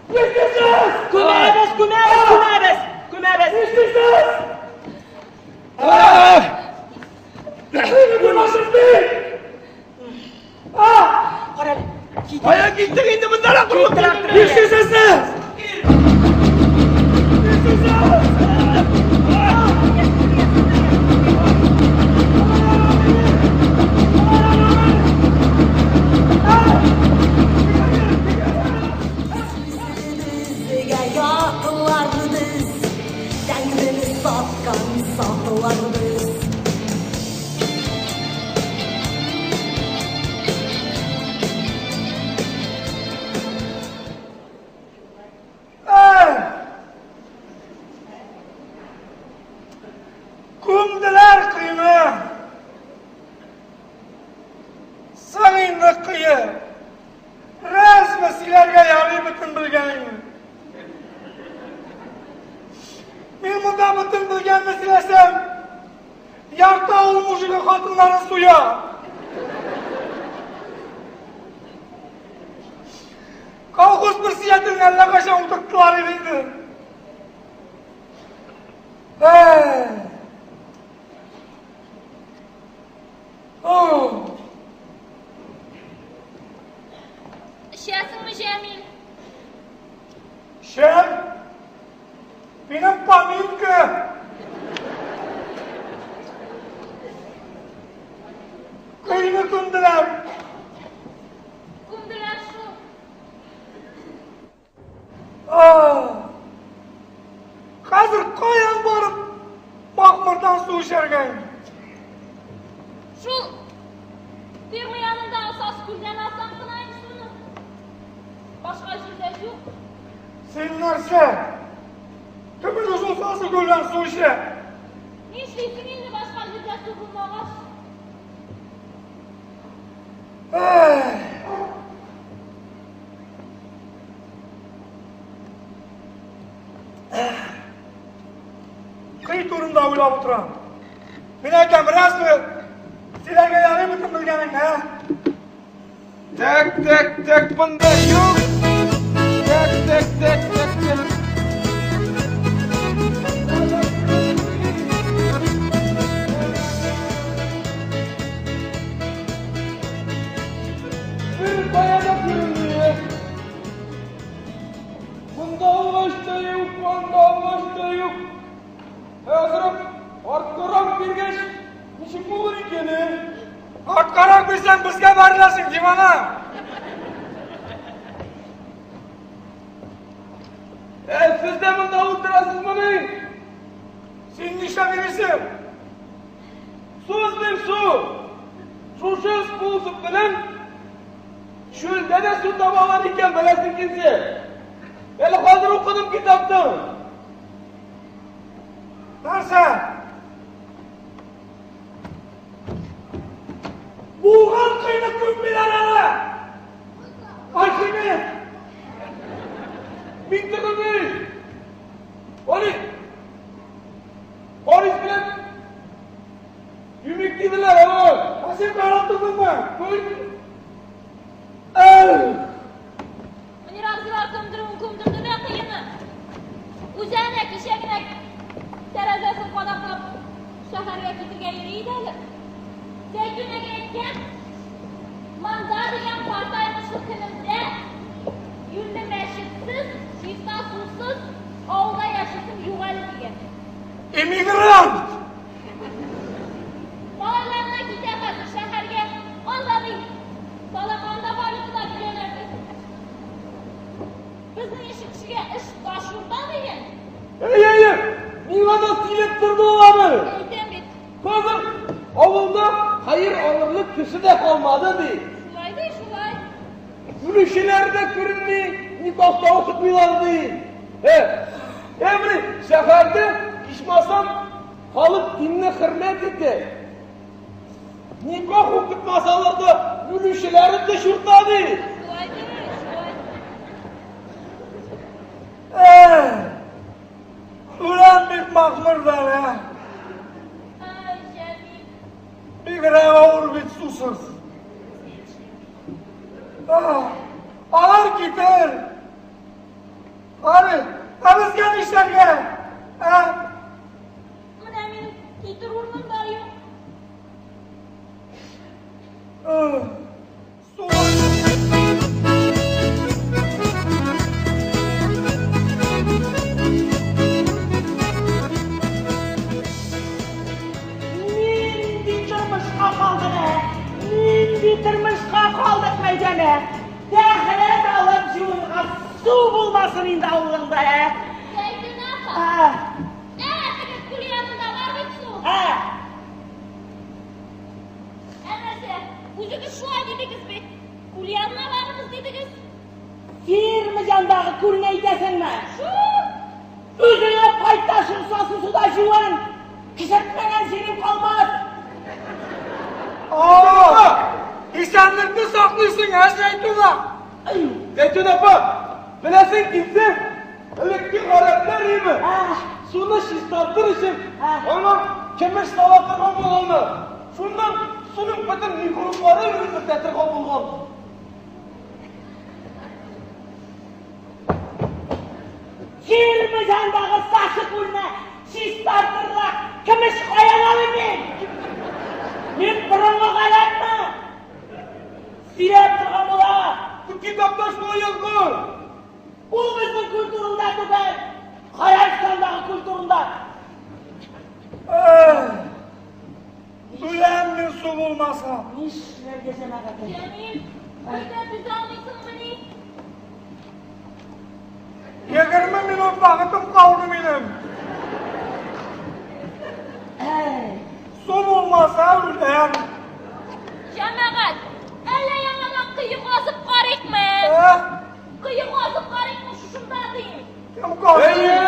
Нишлисез? Күмәбез, күмәбез, күмәбез. Күмәбез. Нишлисез? Давай, давай. Кыйны күмәсез бит. А, Кара әле. Кит. Кая киттек инде моннан борылып килдек. нишлисез сез? Нишлисез? Безгә ятлар без, Тәңрене саткан сатлар без. Эй! Күмделәр кыйны. Соң инде кые. Рәсме сөйләргә ярый бөтен белгәнеңне. Мин монда бөтен белгәнне сөйләсәм, ярты авыл мужигы хатыннарын суя. Колхоз председателен әллә кайчан утырттылар иде инде. Эй! О! Эчәсеңме, Җәмил? Шәм! Минем поминка! Көйне күмделәр. Күмделәр шул. Хәзер каян барып махмырдан су эчәргә инде? Шул ферма янындагы саз күлдән алсаң гына инде суны. Башка җирдә юк. Син нәрсә? Кем үзе шул сасы күлдән су эчә? Нишлисең инде башка җирдә су булмагач? Эх! Кый турында уйлап утырам. Мин әйтәм, разве силәргә ярый бөтен белгәнең, ә? Так, так, так, монда юк. Так, так, так, так, так. Бер кая да күренми. Монда агач та юк, анда агач та юк. Хәзер арткарак биргәч, ничек булыр икән, ә? Арткарак бирсәң, безгә бәреләсең, дивана! Ә, сез дә монда утырасызмыни? Син нишләп йөрисең? Су эзлим, су! Шушы способ белән чүлдә дә су табалар икән, беләсең килсә. Әле хәзер укыдым китаптан. Нәрсә? Булган кыйны күммиләр әле! Архимед! Мин тыгызый! Али! Харис белән Юмик диделәр аны. Ә син карап тордыңмы? Мөнир абзыйлар күмдерүен күмдерде дә кыены. Үзе әнә кичә генә тәрәзәсен кадаклап шәһәргә китергә йөри иде әле. Зәйтүнәгә әйткән, Монда дигән картаймышлы көнемдә юньле мәчетсез, чиста сусыз авылда яшисем юк әле дигән. Эмигрант! Малайларына китә хәзер шәһәргә. Анда ди, Талаканда валюта бирәләр ди. Безнең ише кешегә эш таш юрта дигән. Әй, әй, әй, миңа да сөйләп торды ул аны. Әйтәм бит. Хәзер авылда хәер алырлык кеше дә калмады, ди. Шулай ди, шулай. Үлүчеләр дә күренми, никах та укытмыйлар, ди. Э, э, менә шәһәрдә ичмасам халык динне хөрмәт итә. Никах укытмасалар да үлүчеләрен дә чурта, ди. Шулай ди, шулай. Эх! Үләм бит махмырдан, ә! Ай, Җәмил. Бигрәк авыр бит сусыз. Алар китер. Ары, ә безгә нишләргә? Ә? Менә минем китер урыным да юк. Су. Нинди тормышка калдык, ә? Нинди тормышка калдык, Мәйдәнә? Тәхрәт алып җуынга су булмасын инде авылыңда, ә? Зәйтүнә апа. А. Ә, теге күл янында бар бит су. А. Ә нәрсә, үзегез шулай дидегез бит. Күл янына барыгыз дидегез. Ферма янындагы күлне әйтәсеңме? Шул. Үзеңә кайт та шул сасы суда җуын. Кисәтмәгән җирең калмас. О! Исәнлекне саклыйсың, ә, Зәйтүнә? Зәйтүнә апа, беләсең килсә, элекке гарәпләр име? Суны чистартыр өчен аңа көмеш сала торган булганнар. Шуннан суның бөтен микроблары үлеп бетә торган булган. Чирмешәндәге сасы күлне чистартырлык көмеш каян алыйм мин? Мин борынгы гарәпме? Сөйләп торган була. Бу китапта шулай язган. Ул безнең күл турында түгел, Гарәбстандагы күл турында. Үләм мин су булмаса. Нишләргә, җәмәгать? Җәмил, бер дә түзә алмыйсыңмыни? 20 минут вакытым калды минем. Су булмаса үләм. Җәмәгать, әллә яңадан кое казып карыйкмы? Ә? Кое казып карыйкмы шушында дим. Кем казый? Әйе,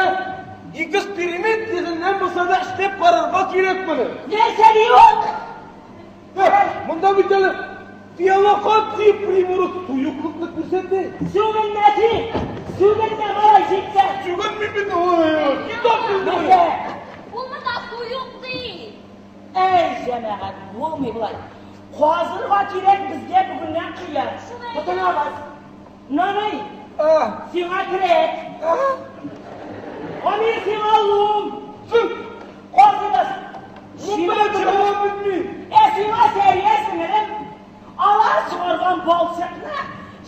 эксперимент йөзеннән булса да эшләп карарга кирәк моны. Нәрсә ди ул? Монда бит әле биолокация приборы суыклыкны күрсәтә. Сүгенмә син! Сүгенмә, малай, җитте! Сүгенмим бит, ой, китап Нәрсә? Ул монда су юк ди. Әй, җәмәгать, булмый болай. Казырга кирәк безгә бүгеннән кыя. Тотынабыз. Наный, сиңа кирәк. Амир, сиңа лум. Казыйбыз. Лум белән чыгарам бит мин. Ә сиңа Сәрия сеңелем, алар чыгарган балчыкны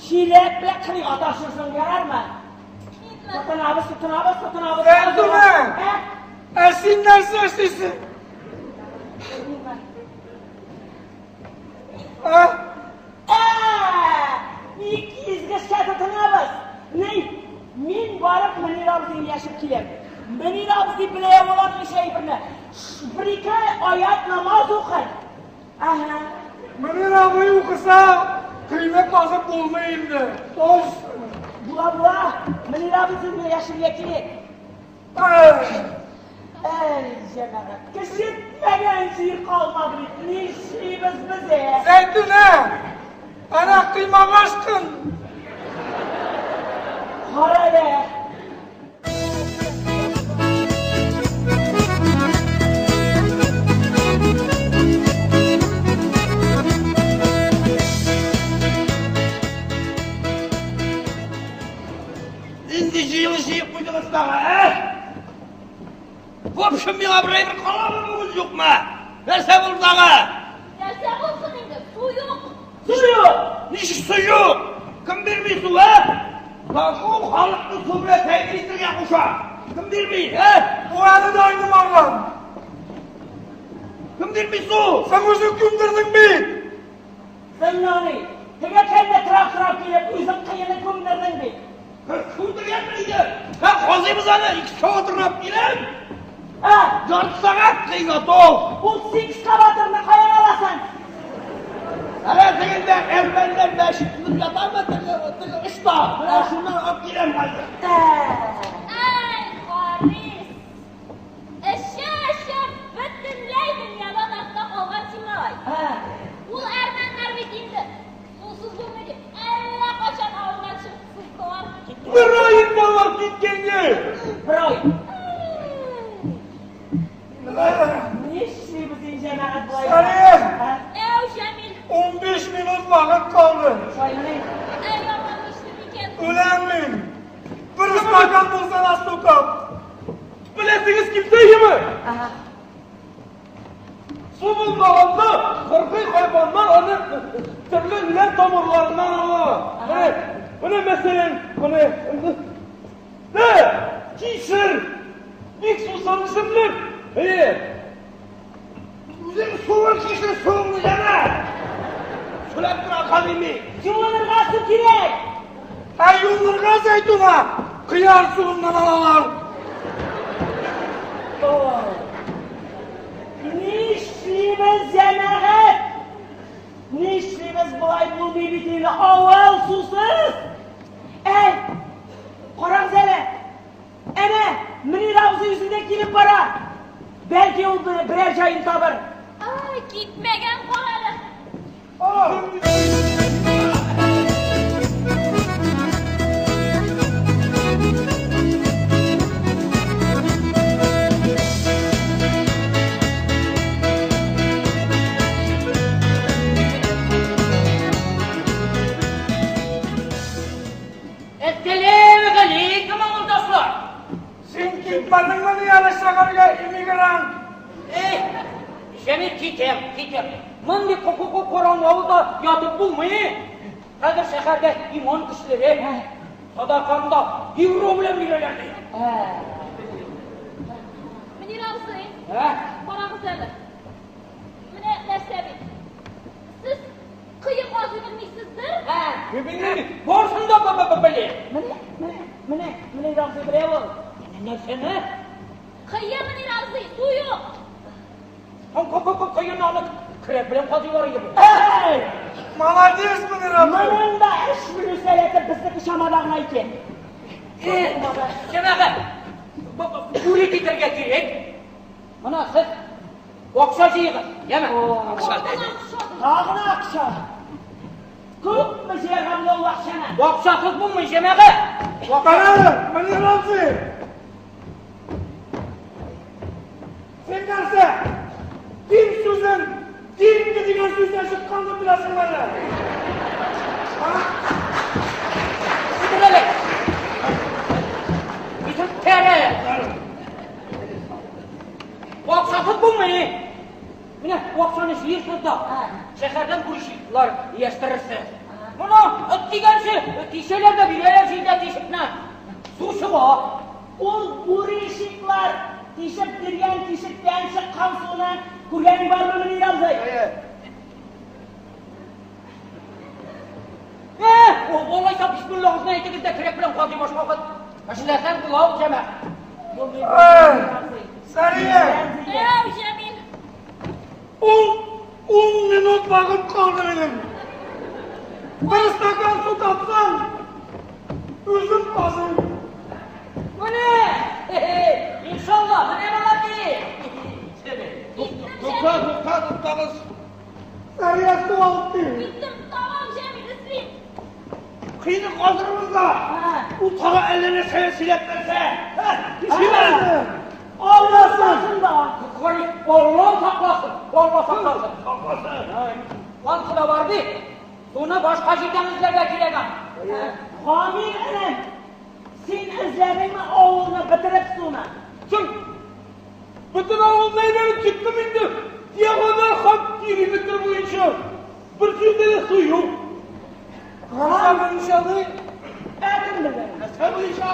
чиләк белән кырыйга ташырсың, ярармы? Тотынабыз, тотынабыз, тотынабыз. Зәйтүнә! Ә? Ә син нәрсә эшлисең? Ә? Ә, ник изге эшкә тотынабыз? Ни, мин барып Мөнир абзыйны яшеп киләм. Мөнир абзый белә ул аның ничә әйберне. Бер-ике аять намаз укый. Ага. Мөнир абый укыса, көймә казып булмый инде. Тоз. Була, була. Мөнир абый сезне яшергә кирәк. Әй, җәмәгать, кешетмәгән җир калмады бит. Нишлибез без, ә? Зәйтүнә! Әнә кыймага ышкын! Кара әле. Нинди җыелыш җыеп куйдыгыз тагы, ә? В общем, миңа бер әйбер каламы бүген, юкмы? Нәрсә булды тагы? Нәрсә булсын инде, су юк. Су юк! Ничек су юк? Кем бирми су, ә? Закон халыкны су белән тәэмин итәргә куша. Кем бирми, ә? Бу әле дә айнымаган. Кем бирми су? Син үзең күмдердең бит. Син, Наный, теге көнне тракторга килеп, үзең кыены күмдердең бит. Күмдергәнмен инде. Һә, казыйбыз аны, экскаваторлап киләм. Ә, Ярты сәгать кый готов. Ул экскаваторны каян аласың? Әнә тегендә әрмәннәр мәчет төзеп ятамы, теге теге очта. Менә шуннан алып киләм хәзер. Әй, Харис! Эчә-эчә бөтенләй дөньядан артта калган син, малай. Ул әрмәннәр бит инде сусыз булмый дип, әллә кайчан авылдан чыгып сыздылар. Бер ай инде алар киткәнгә. Бер ай. Нишлибез инде, җәмәгать, болай? Сәрия! Әү, Җәмил. 15 минут вакыт калды. Шулаймыни? Әй, яман нишлим икән? Үләм мин. Бер стакан булса да су тап. Беләсегез килсә иеме? Ага. Су булмаганда кыргый хайваннар аны төрле үлән тамырларыннан ала. Менә, менә мәсәлән, менә Дә, кишер. Бик сусыл үсемлек. Әйе. Үзең суын кишер суыңны җәмә. Сөйләп тора Халими. Юынырга су кирәк. Ә юынырга, Зәйтүнә, кыяр суыннан алалар. Нишлибез, җәмәгать? Нишлибез, болай булмый бит инде, авыл сусыз. Әй, карагыз әле. Әнә, Мөнир абзый үзе дә килеп бара. Бәлки ул берәр җаен табыр. Ай, китмәгән, кара әле. Шәһәргә иммигрант. Эй, Җәмил, китәм, китәм. Мондый караңгы авылда ятып булмый. Хәзер шәһәрдә иман көчлерәк. Садаканы да евро белән бирәләр ди. Мөнир абзый, Ә? карагыз әле. Менә нәрсә бит. Сез кое казый белмисездер? Ә, барысын да беләм. Менә, менә, менә, Мөнир абзый белә ул. Нәрсәне? Кое, Мөнир абзый, су юк. Коены аны көрәк белән казыйлар иде бу. Әй! Молодец, Мөнир абзый. Моның да эш белү сәләте безнеке чамада гына икән. Җәмәгать, бүре китәргә кирәк. Менә сез акча җыегыз, яме? Акча. Тагын акча. Күпме җыярга була ул акчаны? Акчасыз булмый, җәмәгать. Кара әле, Мөнир абзый. Син нәрсә? Дин сүзен деньги дигән сүздән чыккан дип беләсеңме әллә? А? Китер әле. Китер әле. Акчасыз булмый. Менә акчаны җыерсыз да, шәһәрдән бурычлар ияләштерерсез. Моны эт дигәнче тишәләр дә бирәләр җирдә тишекне. Су чыга. Ул буришиклар тишеп биргән тишектән чыккан суны күргәнең бармы, Мөнир абзый? Алайса бисмиллаһыгызны әйтегез дә көрәк белән казый башлагыз. Эшләсәң була ул, җәмәгать. Булмый, Эй, Мөнир абзый. Сәрия! Әү, Җәмил. Ун минут вакыт калды минем. Бер стакан су тапсам, үзем казыйм. Менә! Иншалла, менә молодец! Тукта, тукта, туктагыз. Сәрия, су алып кил. Киттем, тамам, Җәмил, эзлим. Коены казырбыз да. Ул тагы әллә нәрсә сөйләп бирсә. Ишеме? Алласын да. Алла сакласын, Алла сакласын. Сакласын. Ансы да бар бит. Суны башка җирдән эзләргә кирәк аны. Гамил энем, син эзләдеңме авылны бетереп суны? Соң, бөтен авылны әйләнеп чыктым инде. Диагональ һәм периметр буенча. Бер җирдә дә су юк. Нәрсә буенча ди? Ә кем белә? Нәрсә буенча?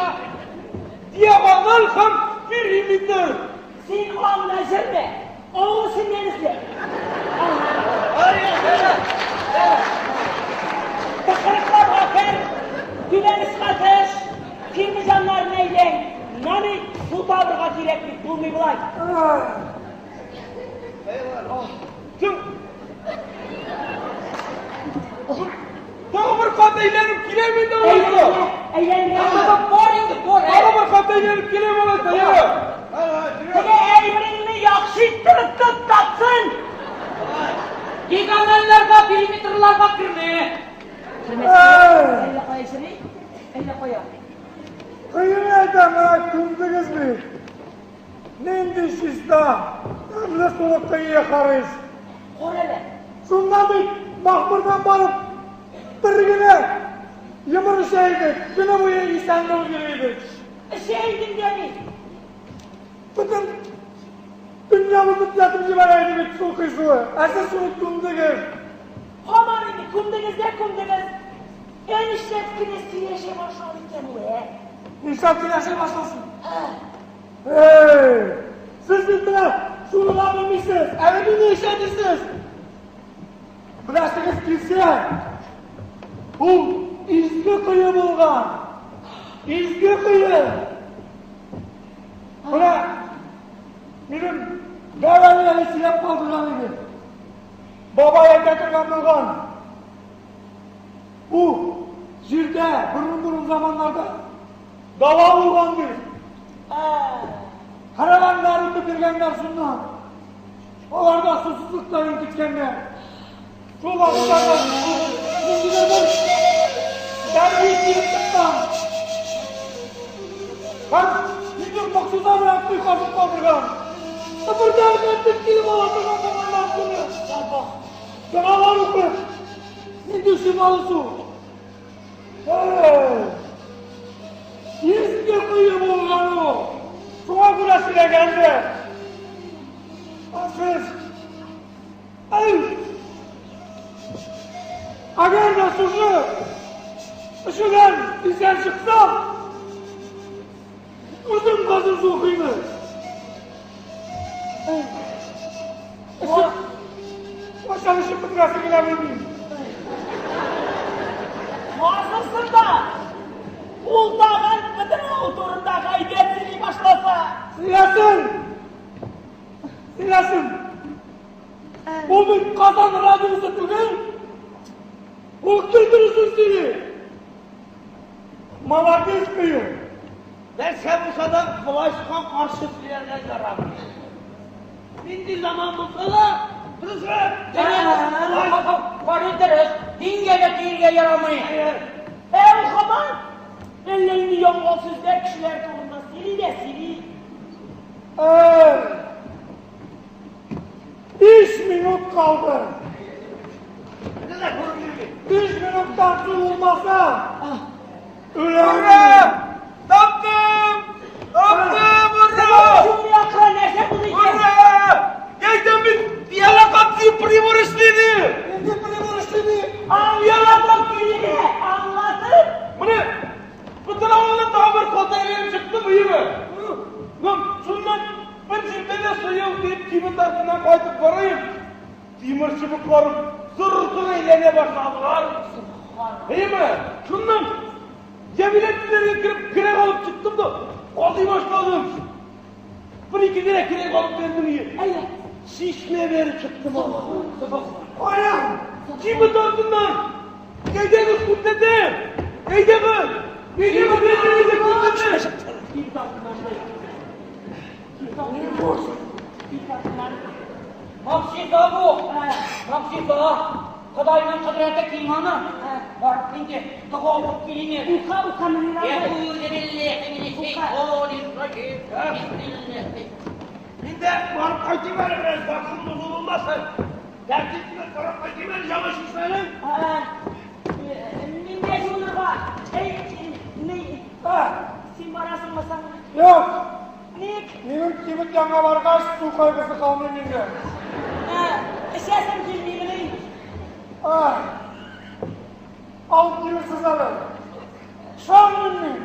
Диагональ һәм периметр. Син анда йөрмә, авыл синнән эзлә. Тыкрыкларга кер, түбән очка төш, кирмиҗаннарны әйлән. Нани су табырга кирәк бит, булмый болай. Соң, тагы бер кат әйләнеп киләм инде алайса. Әйлән, Бар инде, бар. Тагы бер кат әйләнеп киләм алайса, яме. Теге әйбереңне яхшы иттереп тот, тапсын. Диагональләргә, периметрларга кермә. Әллә кая йөри, әллә кая. Кыен әйтәм, менә күмдегез бит. Нинди чиста, тәмле сулы кое, Харис. Кара әле. Шуннан бит Махмырдан барып бер генә йомыр эчә идек, көне буе исән булып йөри идек. Эчә идең дә бит. Бөтен дөньябызны төзәтеп җибәрә иде бит су кыйсуы. Ә сез шуны күмдегез. Һаман инде күмдегез дә күмдегез. Ә нишләп кенә сөйләшә башлады икән ул, ә? Нишләп сөйләшә башласын? Эй! Сез бит менә шуны да белмисез. Әле мине ишәтесез. Беләсегез килсә, ул изге кое булган. Изге кое. Менә минем бабам әле сөйләп калдырган иде. Бабай әйтә торган булган. Бу җирдә борын-борын заманнарда дала булган ди. Караваннар үтеп йөргәннәр шуннан. Алар да сусызлыктан интеккәннәр. Шул вакытларда ниндидер бер дәрвиш килеп чыккан. Һәм ниндидер могҗиза белән кое казып калдырган. Тыпырдан кайтып килеп ала торган булганнар шуны. Догалар укып, нинди шифалы су. Эй! Изге кое булган ул. Шуңа күрә сөйләгәндер. Ә сез... Әй! Әгәр дә шушы эшедән исән чыксам, үзем хәзер су кыймын. Кайчан эчеп бетерәсен генә белмим. Хазырсың да! Ул тагын бөтен авыл турында гайбәт сөйли башласа. Сөйләсен! Сөйләсен! Ул бит Казан радиосы түгел. Ул гел дөресен сөйли. Молодец, кыю. Нәрсә булса да властька каршы сөйләргә ярамый. Нинди заман булса да, дөресрәк. Карый дөрес, дингә дә тиергә ярамый. Ә ул һаман әллә инде ялган сүзләр кешеләр турында сөйли дә сөйли. Эй! 5 минут калды. 5 минуттан соң булмаса, үләм. Ура! Таптым! Таптым! Ура! Шундый акыра нәрсә булды икән? Ура! Әйтәм бит, пиала капты прибор эшләде. Нинди прибор эшләде? Аңлатып килде, аңлатып. Менә бөтен авылны тагы бер кат әйләнеп чыктым өеме. Ну, шуннан бер җирдә дә су юк дип кибет артыннан кайтып барыйм. Тимер чыбыкларым зыр-зыр әйләнә башладылар. Әйеме? Шуннан Җәмилә түтәйгә кереп көрәк алып чыктым да казый башладым. Бер-ике генә көрәк алып бирдем өе. Әйе. Чишмә бәреп чыктым ала. Каян? Кибет артыннан. Әйдәгез күрсәтәм. Әйдәгез. Әйдәгез, әйдәгез, күрсәтәм. Кибет артыннан шулай. Кибет артыннан. Кибет артыннан. Могҗиза бу. Могҗиза. Ходайның кодрәте киң аны. Барып инде дога укып килин. Ука, ука, Мөнир абый. Әгузе билләһи минәш-шәйтанир-раҗим. Бисмилләһи. Мин дә барып кайтыйм әле бераз, башым бозу булмасын. Тәртип белән карап кайтыйм әле яңа чишмәнең. Мин дә жуынырга. Әй, ни, А, син барасыңмы соң? юк. Ник? Минем кибет янга баргач, су кайгысы калмый миндә. Эчәсең килмимени? А, алып килерсез әле. Ышанмыйм мин.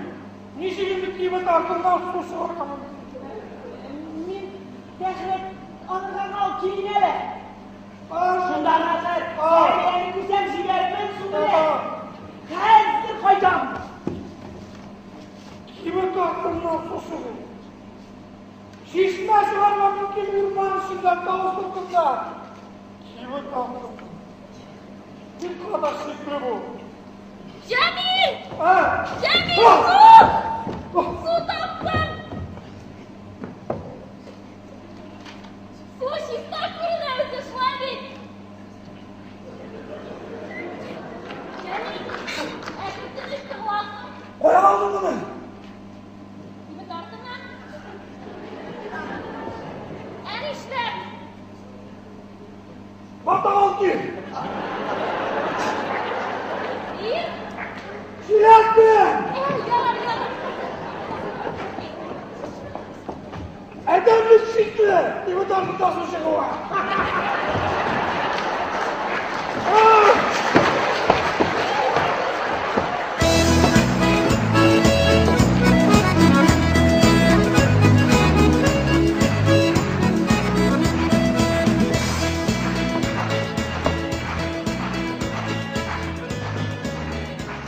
Ничек инде кибет артыннан су чыгарга мөмкин? Мин тәхрәт алырга гына алып килим әле. А, Шунда рәхәт. А. Әле күсәм җибәрмен су белән. А. Хәзер кайтам. Кибет артыннан су чыгу. Чишмә чыгарга мөмкин урман эчендә, тау сыртында. Кибет артыннан. Никадәр шикле бу. Җәмил! А? Җәмил, А! су! Су таптым! Су чиста күренә үзе, шулай бит? Җәмил, ә кертеп ничек аласың? Каян алдың моны? Кибет артыннан? Ә нишләп? Бартак алып кил. Ир? Чиләк белән. Ә, ярар, ярар. Әйтәм бит шикле. Кибет артында су чыгуы.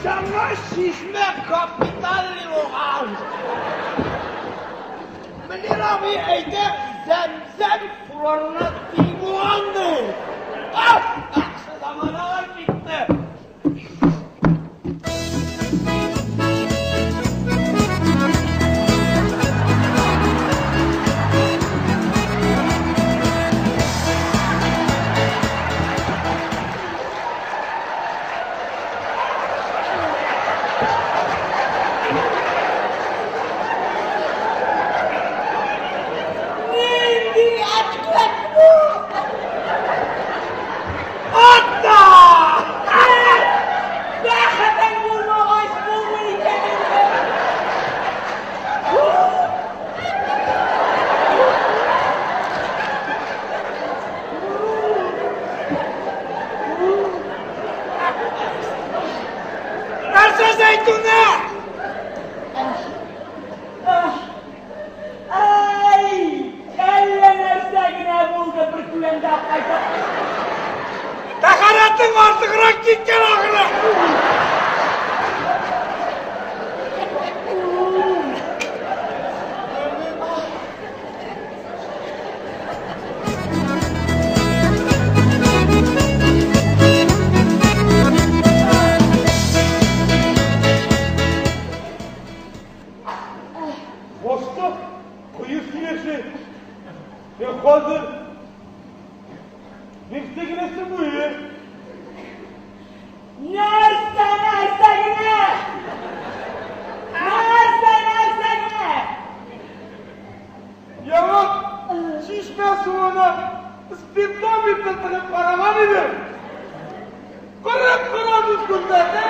Яңа чишмә капитальный булган. Мөнир абый әйтә, зәм-зәм суларына тиң булган ди. Ах, яхшы заманалар китте. Нинди әкрәк бу? Атта! Зәйтүнә! Ай! Әллә нәрсә генә булды бер күләмдә кайтып. Тәһарәтең артыграк киткән ахры. Башта кое сөйләшә. Ә хәзер нәрсә генәсе бу, е? Нәрсә, нәрсә генә? Нәрсә, нәрсә генә? Яңа чишмә суына спиртометр тыгып караган идем. 40 градус күрсәтә.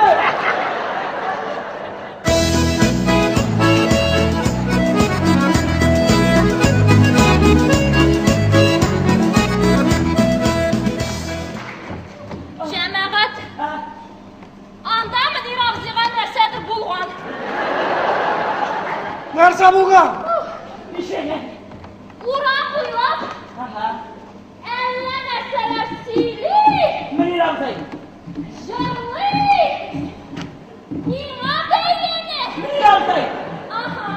Җәмәгать, анда Мөнир абзыйга нәрсәдер булган. Нәрсә булган? Ничә? Урам буйлап Ага. әллә нәрсәләр сөйли, Мөнир абзый. җырлый. Миңа бәйләнә. Мөнир абзый. Ага.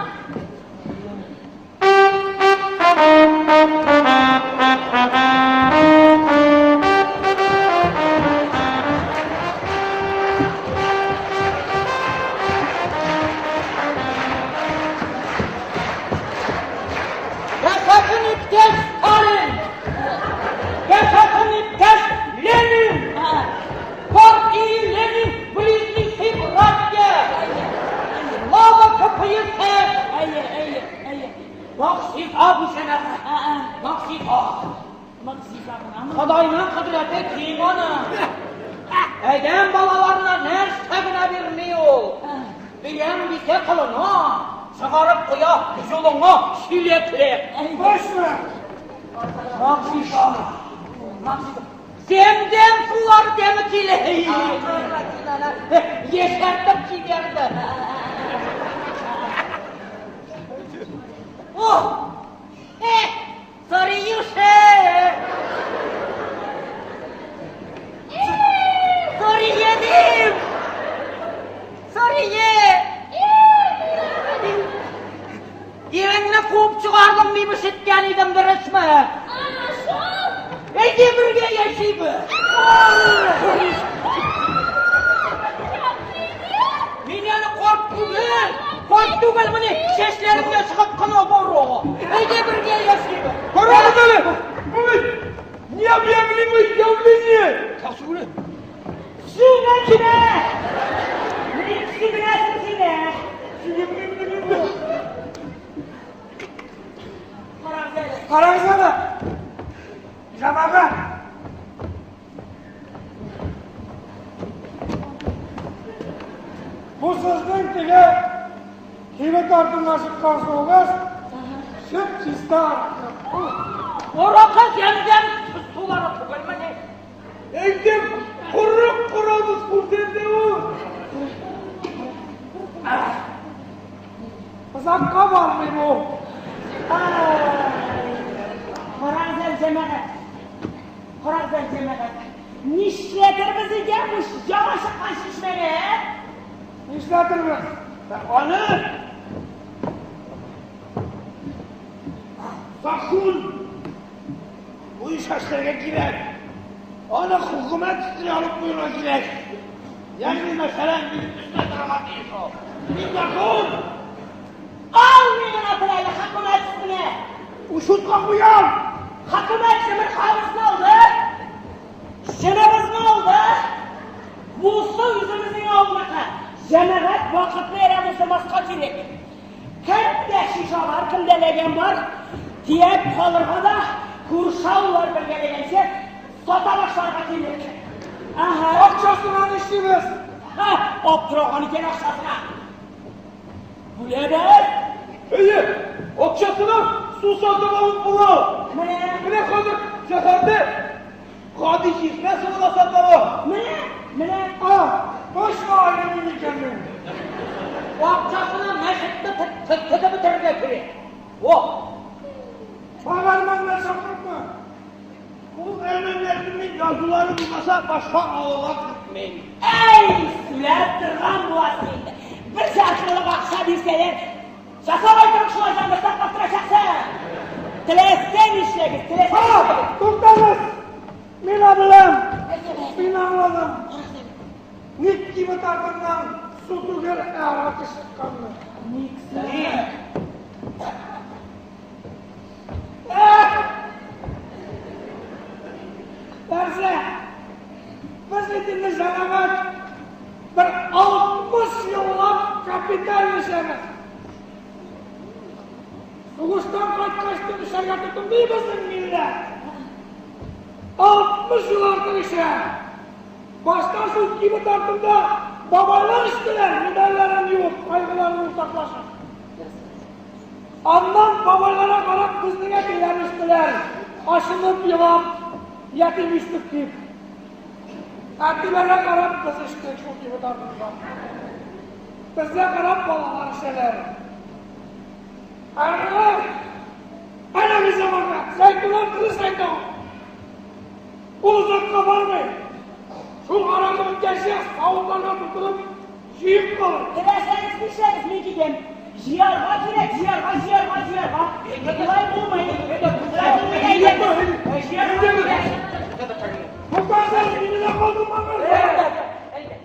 Яшәсен иптәш Сталин! Яшәсен иптәш Ленин! Партия Ленин близнецы братья! Слава КПСС! Әйе, әйе, әйе. Могҗиза бу җәмәгать! Могҗиза! Могҗиза гынамы? Ходайның кодрәте киң аның. Адәм балаларына нәрсә генә бирми ул. Бирәм дисә колына, чыгарып куя юлыңа чиләкләп. Точно! Могҗиза! Могҗиза! Зәмзәм сулар дәме килә. Яшәртеп җибәрде. О! Э, Сарыюша! Сария дим! Сария! Иреңне куып чыгардың дип ишеткән идем, дөресме? Ана шул. Әйдә бергә яшибез. Мин әле карт түгел. Карт түгел, менә чәчләрем дә чыгып кына бара. Әйдә бергә яшибез. Карагыз әле! Бу бит необъявлимое явление! Сүгенә! Ник сүгенәсең син, ә? Карагыз әле. Карагыз әле. Җәмәгать. Бу сезнең теге кибет артыннан чыккан суыгыз чип-чиста аракы. Аракы зәмзәм сулары түгелмени? Әйтем, 40 градус күрсәтә ул! Озакка бармый бу. Ай, Карагыз әле, җәмәгать. Карагыз әле, җәмәгать. Нишләтербез икән бу яңа чыккан чишмәне, ә? Нишләтербез? Аны закон буенча эшләргә кирәк. Аны хөкүмәт өстенә алып куярга кирәк. Ягъни, мәсәлән, минем өстә торырга тиеш ул. Мин закон! Алмый гына тор әле хөкүмәт өстенә. Учетка куям! Хөкүмәт йомыркабызны алды. Җенебезне алды. Бусы үзебезнең авылныкы. Җәмәгать вакытны әрәм уздырмаска кирәк. Кемдә шиша бар, кемдә ләгән бар, төяп калырга да күрше авыллар бергәләгәнче сата башларга кирәк. Ага. Акчасына нишлибез? Ха, аптыраган икән акчасына. Бүләбез. Әйе, акчасына су сатып алып була. Менә, Менә хәзер шәһәрдә гади чишмә суы да сатыла. менә. Менә. А, точно айнымыйм икән мин. Акчасына мәчетне төзеп бетерергә кирәк. О! Бак әрмәннәр чакыртма. Ул әрмәннәрнең язулары булмаса, башка авылга кертмим. Әй, сүләп торган буласың инде. Бер чаршылык акча бирсәләр, жасап әйтәм шулай сандыкта каптырачаксың. Теләсә нишләгез, теләсә Ha, нишләгез. туктагыз. Мин беләм. Мин аңладым. Ник кибет артыннан су түгел, ә аракы чыкканны. Ник? Нәрсә? Без бит инде җәмәгать бер 60 еллап капиталь эшләбез. Сугыштан кайткач та эшләргә тотынды безнең милләт. 60 ел артык эшлә. Башта шул кибет артында бабайлар эчтеләр, медальләрен юып, кайгыларын уртаклашып. Аннан бабайларга карап безнең әтиләр эчтеләр, ачынып елап, ятим үстек дип. Әтиләргә карап без эчтек шул кибет артында. Безгә карап балалар эчәләр. Әнә, әнә җәмәгать, Зәйтүнә дөрес әйтә ул. Ул озакка бармый. Шул аракы беткәнче савытларга тутырып җыеп калыр. Теләсәгез нишләгез, мин китәм. Җыярга кирәк, җыярга, җыярга, җыярга. Болай булмый. Болай булмый, әйдәгез. Җыярга кирәк. Туктагыз, мине дә калдырмагыз. Әйдә.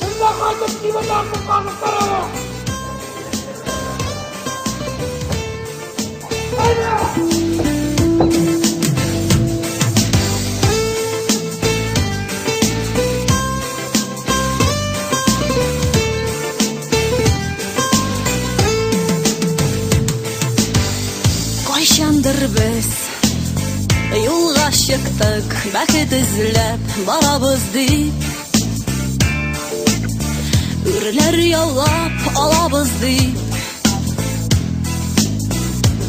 Төнлә кайтып кибет артын казып карады. Әйдә! Кайчандыр без юлга чыктык, бәхет эзләп барабыз дип. Үрләр яулап алабыз дип.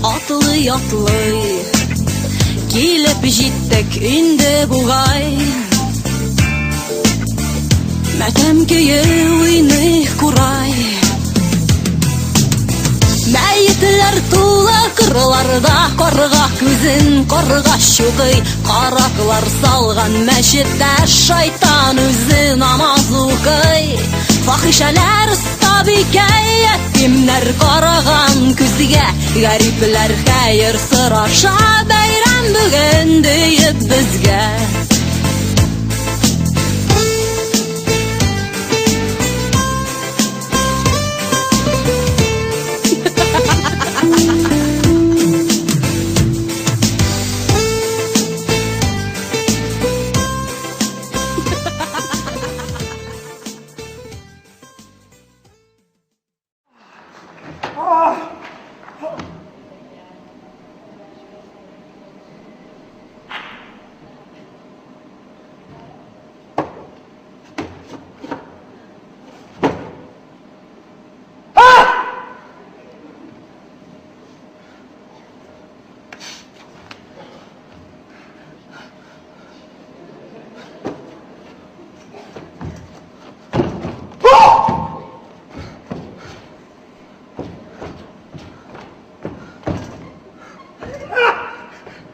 Атлый атлый килеп җиттек инде бугай. Матәм көе уйный курай. Мәетләр тулы кырларда, карга күзен карга чукый, караклар салган мәчеттә шайтан үзе намаз укый. Фахишәләр остабикә, ятимнәр караган күзгә, гарипләр хәер сораша, бәйрәм бүген диеп безгә. Ah!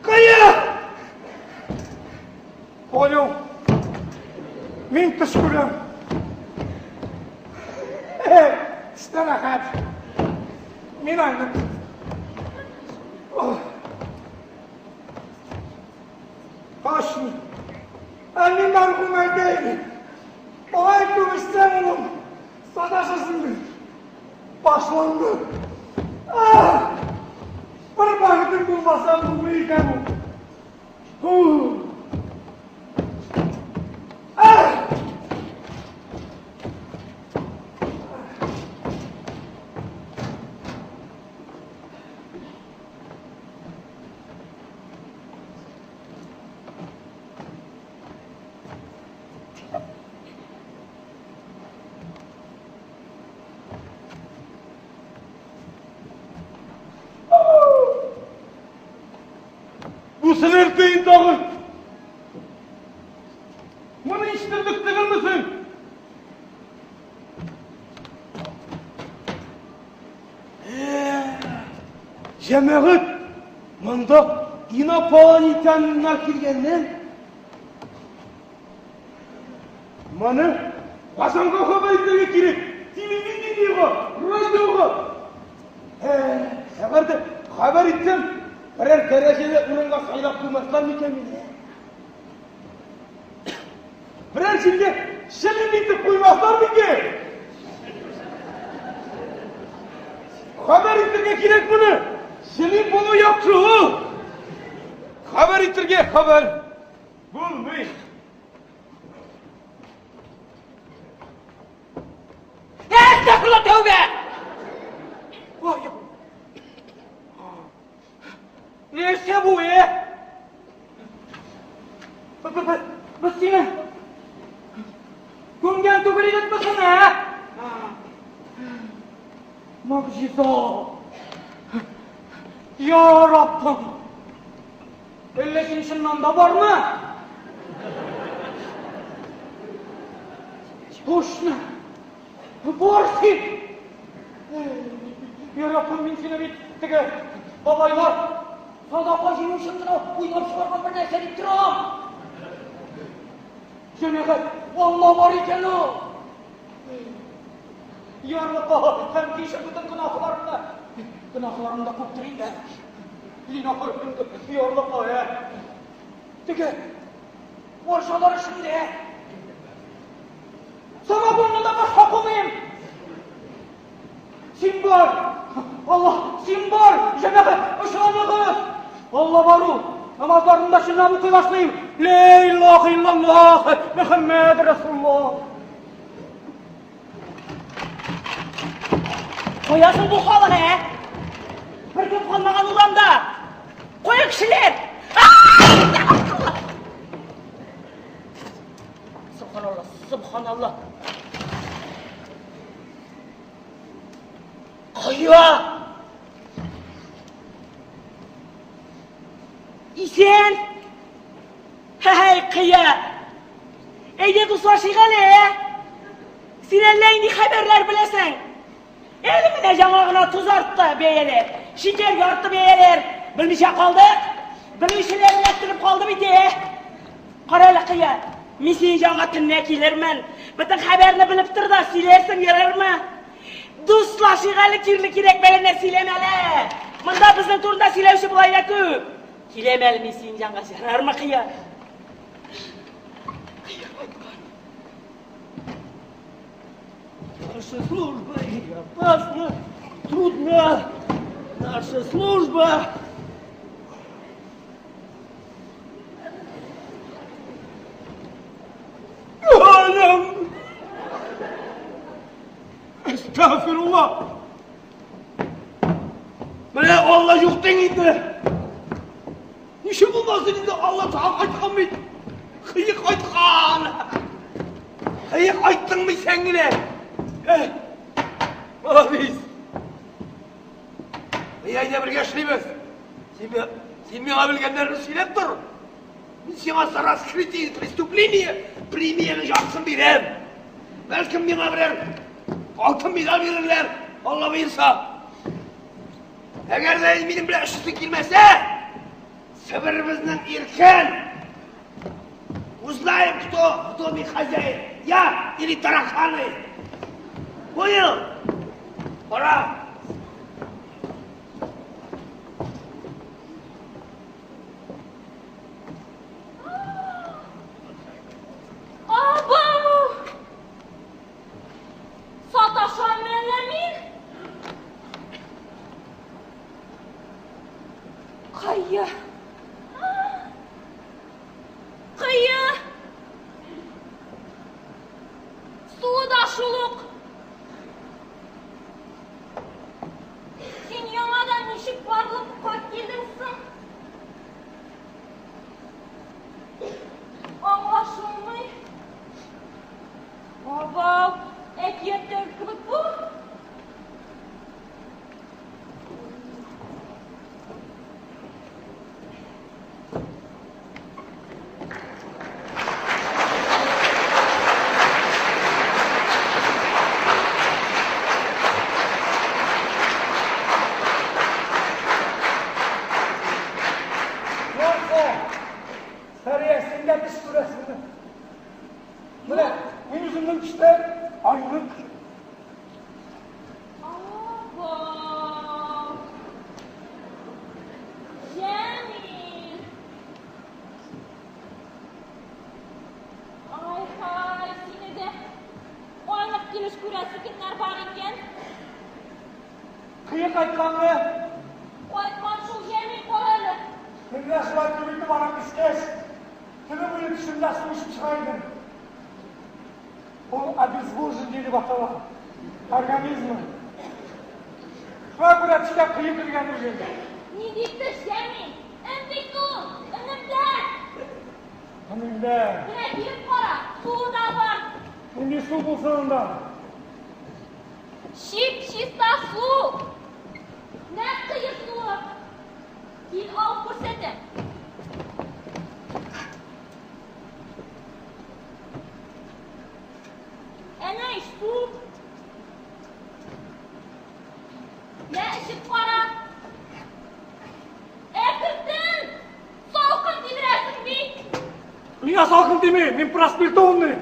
Кая? Понял. Мин төш күрәм. Төштә рәхәт. Мин айным. Ох. Точно. Әни мәрхүм әйтә иде. Алай күп эчсәң, улым, саташасың дип. Башланды. Ah! Бер бәхетең булмаса булмый икән ул. Фу. Ah! Сенерпейін тагын. Моны ишетерлек түгелме соң? Җәмәгать, монда инопланетяннар килгәннәр. Моны Казанга хәбәр итәргә кирәк. Телевидениегә, радиога. Әгәр дә хәбәр итсәм, берәр дәрәҗәле урынга сайлап куймаслар микән мине? Берәр җиргә шелем итеп куймаслар микән? Хәбәр итәргә кирәк моны. Шелем булу яхшы ул. Хәбәр итәргә хәбәр булмый. Әстәгъфирулла, тәүбә! Ой, Нәрсә бу, э? Без сине күмгән түгел идекме соң, ә? Могҗиза! Я Раббым! Әллә син чыннан да бармы? Точно! Бар син! Я Раббым, мин сине бит теге бабайлар садака җыю өчен генә уйлап чыгарган бер нәрсә дип торам. Җәмәгать, Алла бар икән ул. Ярлыка һәм кичер бөтен гөнаһларымны. Гөнаһларым да күптер инде. Ярлыка, ә. Теге Моржалар эчендә. Самогонны да башка кумыйм. Син бар! Алла, син бар! Җәмәгать, ышаныгыз! Алла бар ул! Намазларны да чынлап укый башлыйм. Лә илаһа иллаллаһ, Мөхәммәд Расулуллаһ. Кая соң бу халык, ә? Бер кем калмаган урамда. Кая кешеләр? Субханалла, субханалла. Кая? Исән? Һәй, кыя! Әйдә дуслашыйк әле, ә? Син әллә нинди хәбәрләр беләсең. Әле менә яңа гына тоз артты бәяләр, шикәр ярты бәяләр. Белмичә калдык. Белүчеләр эләктереп калды бит, ә? Кара әле, кыя. Мин синең янга төнлә килермен. Бөтен хәбәрне белеп тор да, сөйләрсең, ярармы? Дуслашыйк әле, кирле кирәкмәгәннәр сөйләмә әле. Монда безнең турында сөйләүче болай да күп. Киләм әле мин синең янга, ярармы, кыя? Кыя кайткан. Наша служба и опасна, трудна. Наша служба. Алем! Әстәгъфирулла! Менә Алла юк диң инде. Ничек булмасын инде, Алла тагын кайткан бит. Кыек кайткан. Кыек айттыңмы сен генә? Эй, молодец. Әйдә бергә эшлибез. Син, син миңа белгәннәрне сөйләп тор. Мин сиңа за раскрытие преступления премияне яртысын бирәм. Бәлкем миңа берәр алтын медаль бирерләр, Алла боерса. Әгәр дә минем белән эшлисе килмәсә, Себеребезнең иркен. Узнаем, кто в доме хозяин, я или тараканы. Понял? Пора. Абау! Саташам әллә мин? Кая? Кыя! Суы да шул ук. Сәрия, син дә төш күрәсеңме? Менә мин үземнең төштә айлык. Абау! Җәмил! Ай-һай, сине дә айлык килеш күрәсе көннәр бар икән. Кые кайтканмы? Кайткан шул, Җәмил, кара әле. Менә шулай күп итеп аракы эчкәч, төне буе төшемдә су эчеп чыга идем. Ул обезвоживание дип атала. Организмы. Шуңа күрә төшкә кые кергән үзем. Нинди төш, Җәмил? Өн бит ул, өнемдә. Өнеңдә. Менә килеп кара, суы да бар. Нинди су булсын анда? Чип-чиста су. Нәкъ кое суы. Кил, алып күрсәтәм. Әнә ич су. Мә, эчеп кара. Әкертен! Салкын тидерәсең бит. Миңа салкын тими, мин проспиртованный.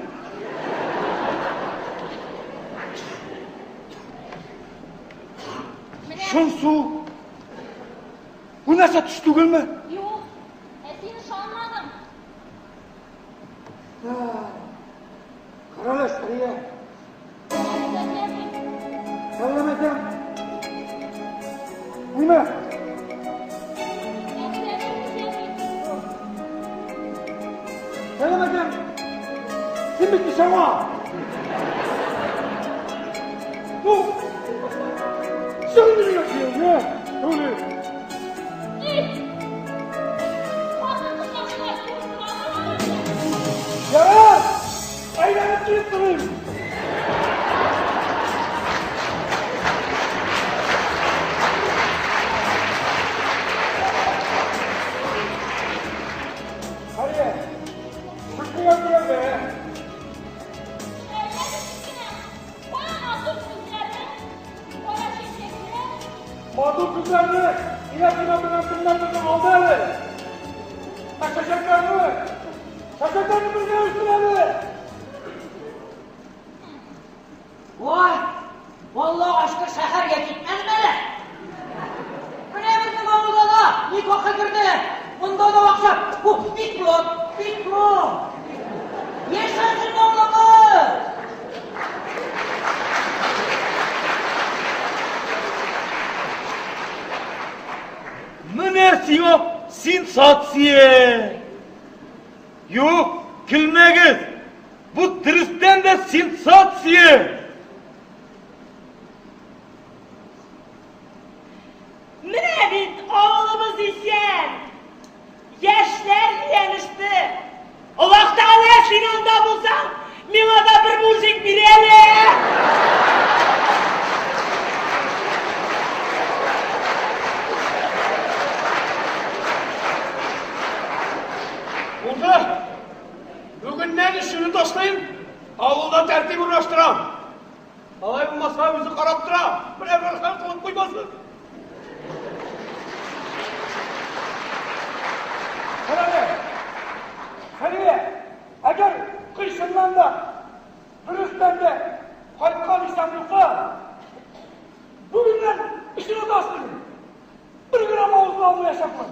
Чын су. Бу нәрсә төш түгелме? Юк, ә син ышанмадың. Карале, Сәрия. Сәлам әйтәм. Нимә? Сәлам әйтәм. Син бит ничава. Ну, чын дигән кияүгә. Түгел. Ярар! Әйләнеп килеп торыйм. Хәрия, шөкергә күрәм бе. Матур күзләрне илә кенә белән кемнәрдер алды әле. Ә чәчәкләрне, чәчәкләрне бергә үстерәле. Вай, Аллага шөкер, шәһәргә китмәдем әле. Менә безнең авылда да никахка керде. Монда да акча. Бу бик күп, бик күп. Яшәсен авылыбыз! Менә сиңа сенсация! Юк, көлмәгез! Бу дөрестән дә сенсация! Менә бит авылыбыз исән! Яшьләр өйләнеште! Аллаһ Тәгалә, син анда булсаң, миңа да бер мужик бир әле! Булды. Бүгеннән эшемне ташлыйм, авылда тәртип урнаштырам. Алай булмаса, үзе карап тора, берәр хәл кылып куймасын. Хәлилә, Хәлилә, әгәр кый чыннан да, дөрестән дә кайткан исән булса, бүгеннән эшенә ташлыйм. Бер грамм авызына алмаячакмын.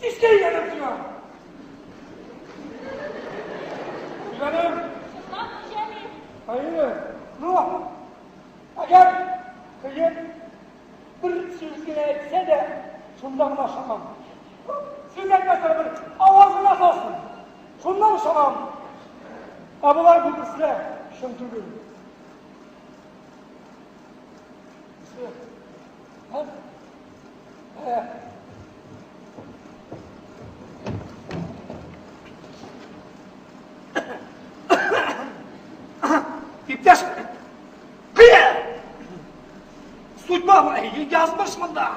Тискә өйләнәм сиңа. Өйләнәм. Әйе. Ну, әгәр кыен бер сүз генә әйтсә дә, шунда гына ышанам. Сүз әйтмәсә бер аваз гына салсын. Шуннан ышанам. Ә болар бу берсе дә чын түгел. Һә? Иптәш, кыя! Судьба язмыш монда.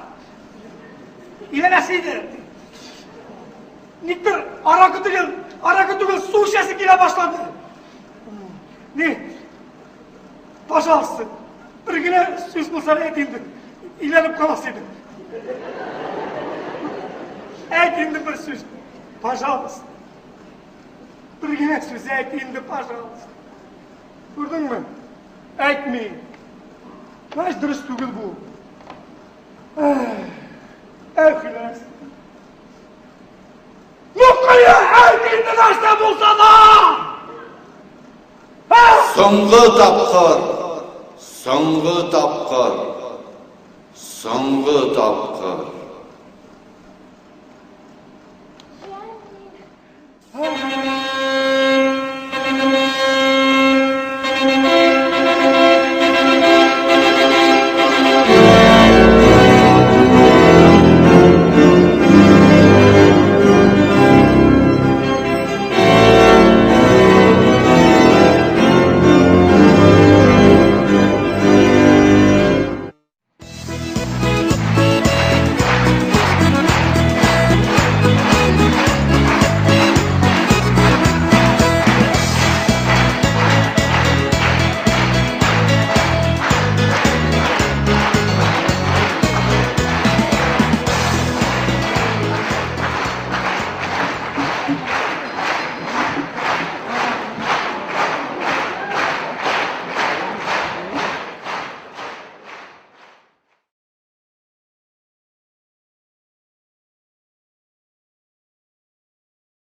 Өйләнәсе иде. Никтер аракы түгел, аракы түгел, су эчәсе килә башлады. Ни, Пожалуйста, бер генә сүз булса әйт инде. Өйләнеп каласы идем. Әйт инде бер сүз. Пожалуйста. Бер генә сүз әйт инде, пожалуйста. Күрдеңме? Әйтми. Значит, дөрес түгел бу. Әхиләс. Ну, кая, әйт инде нәрсә булса да! Соңгы тапкыр! Соңгы тапкыр! Соңгы тапкыр!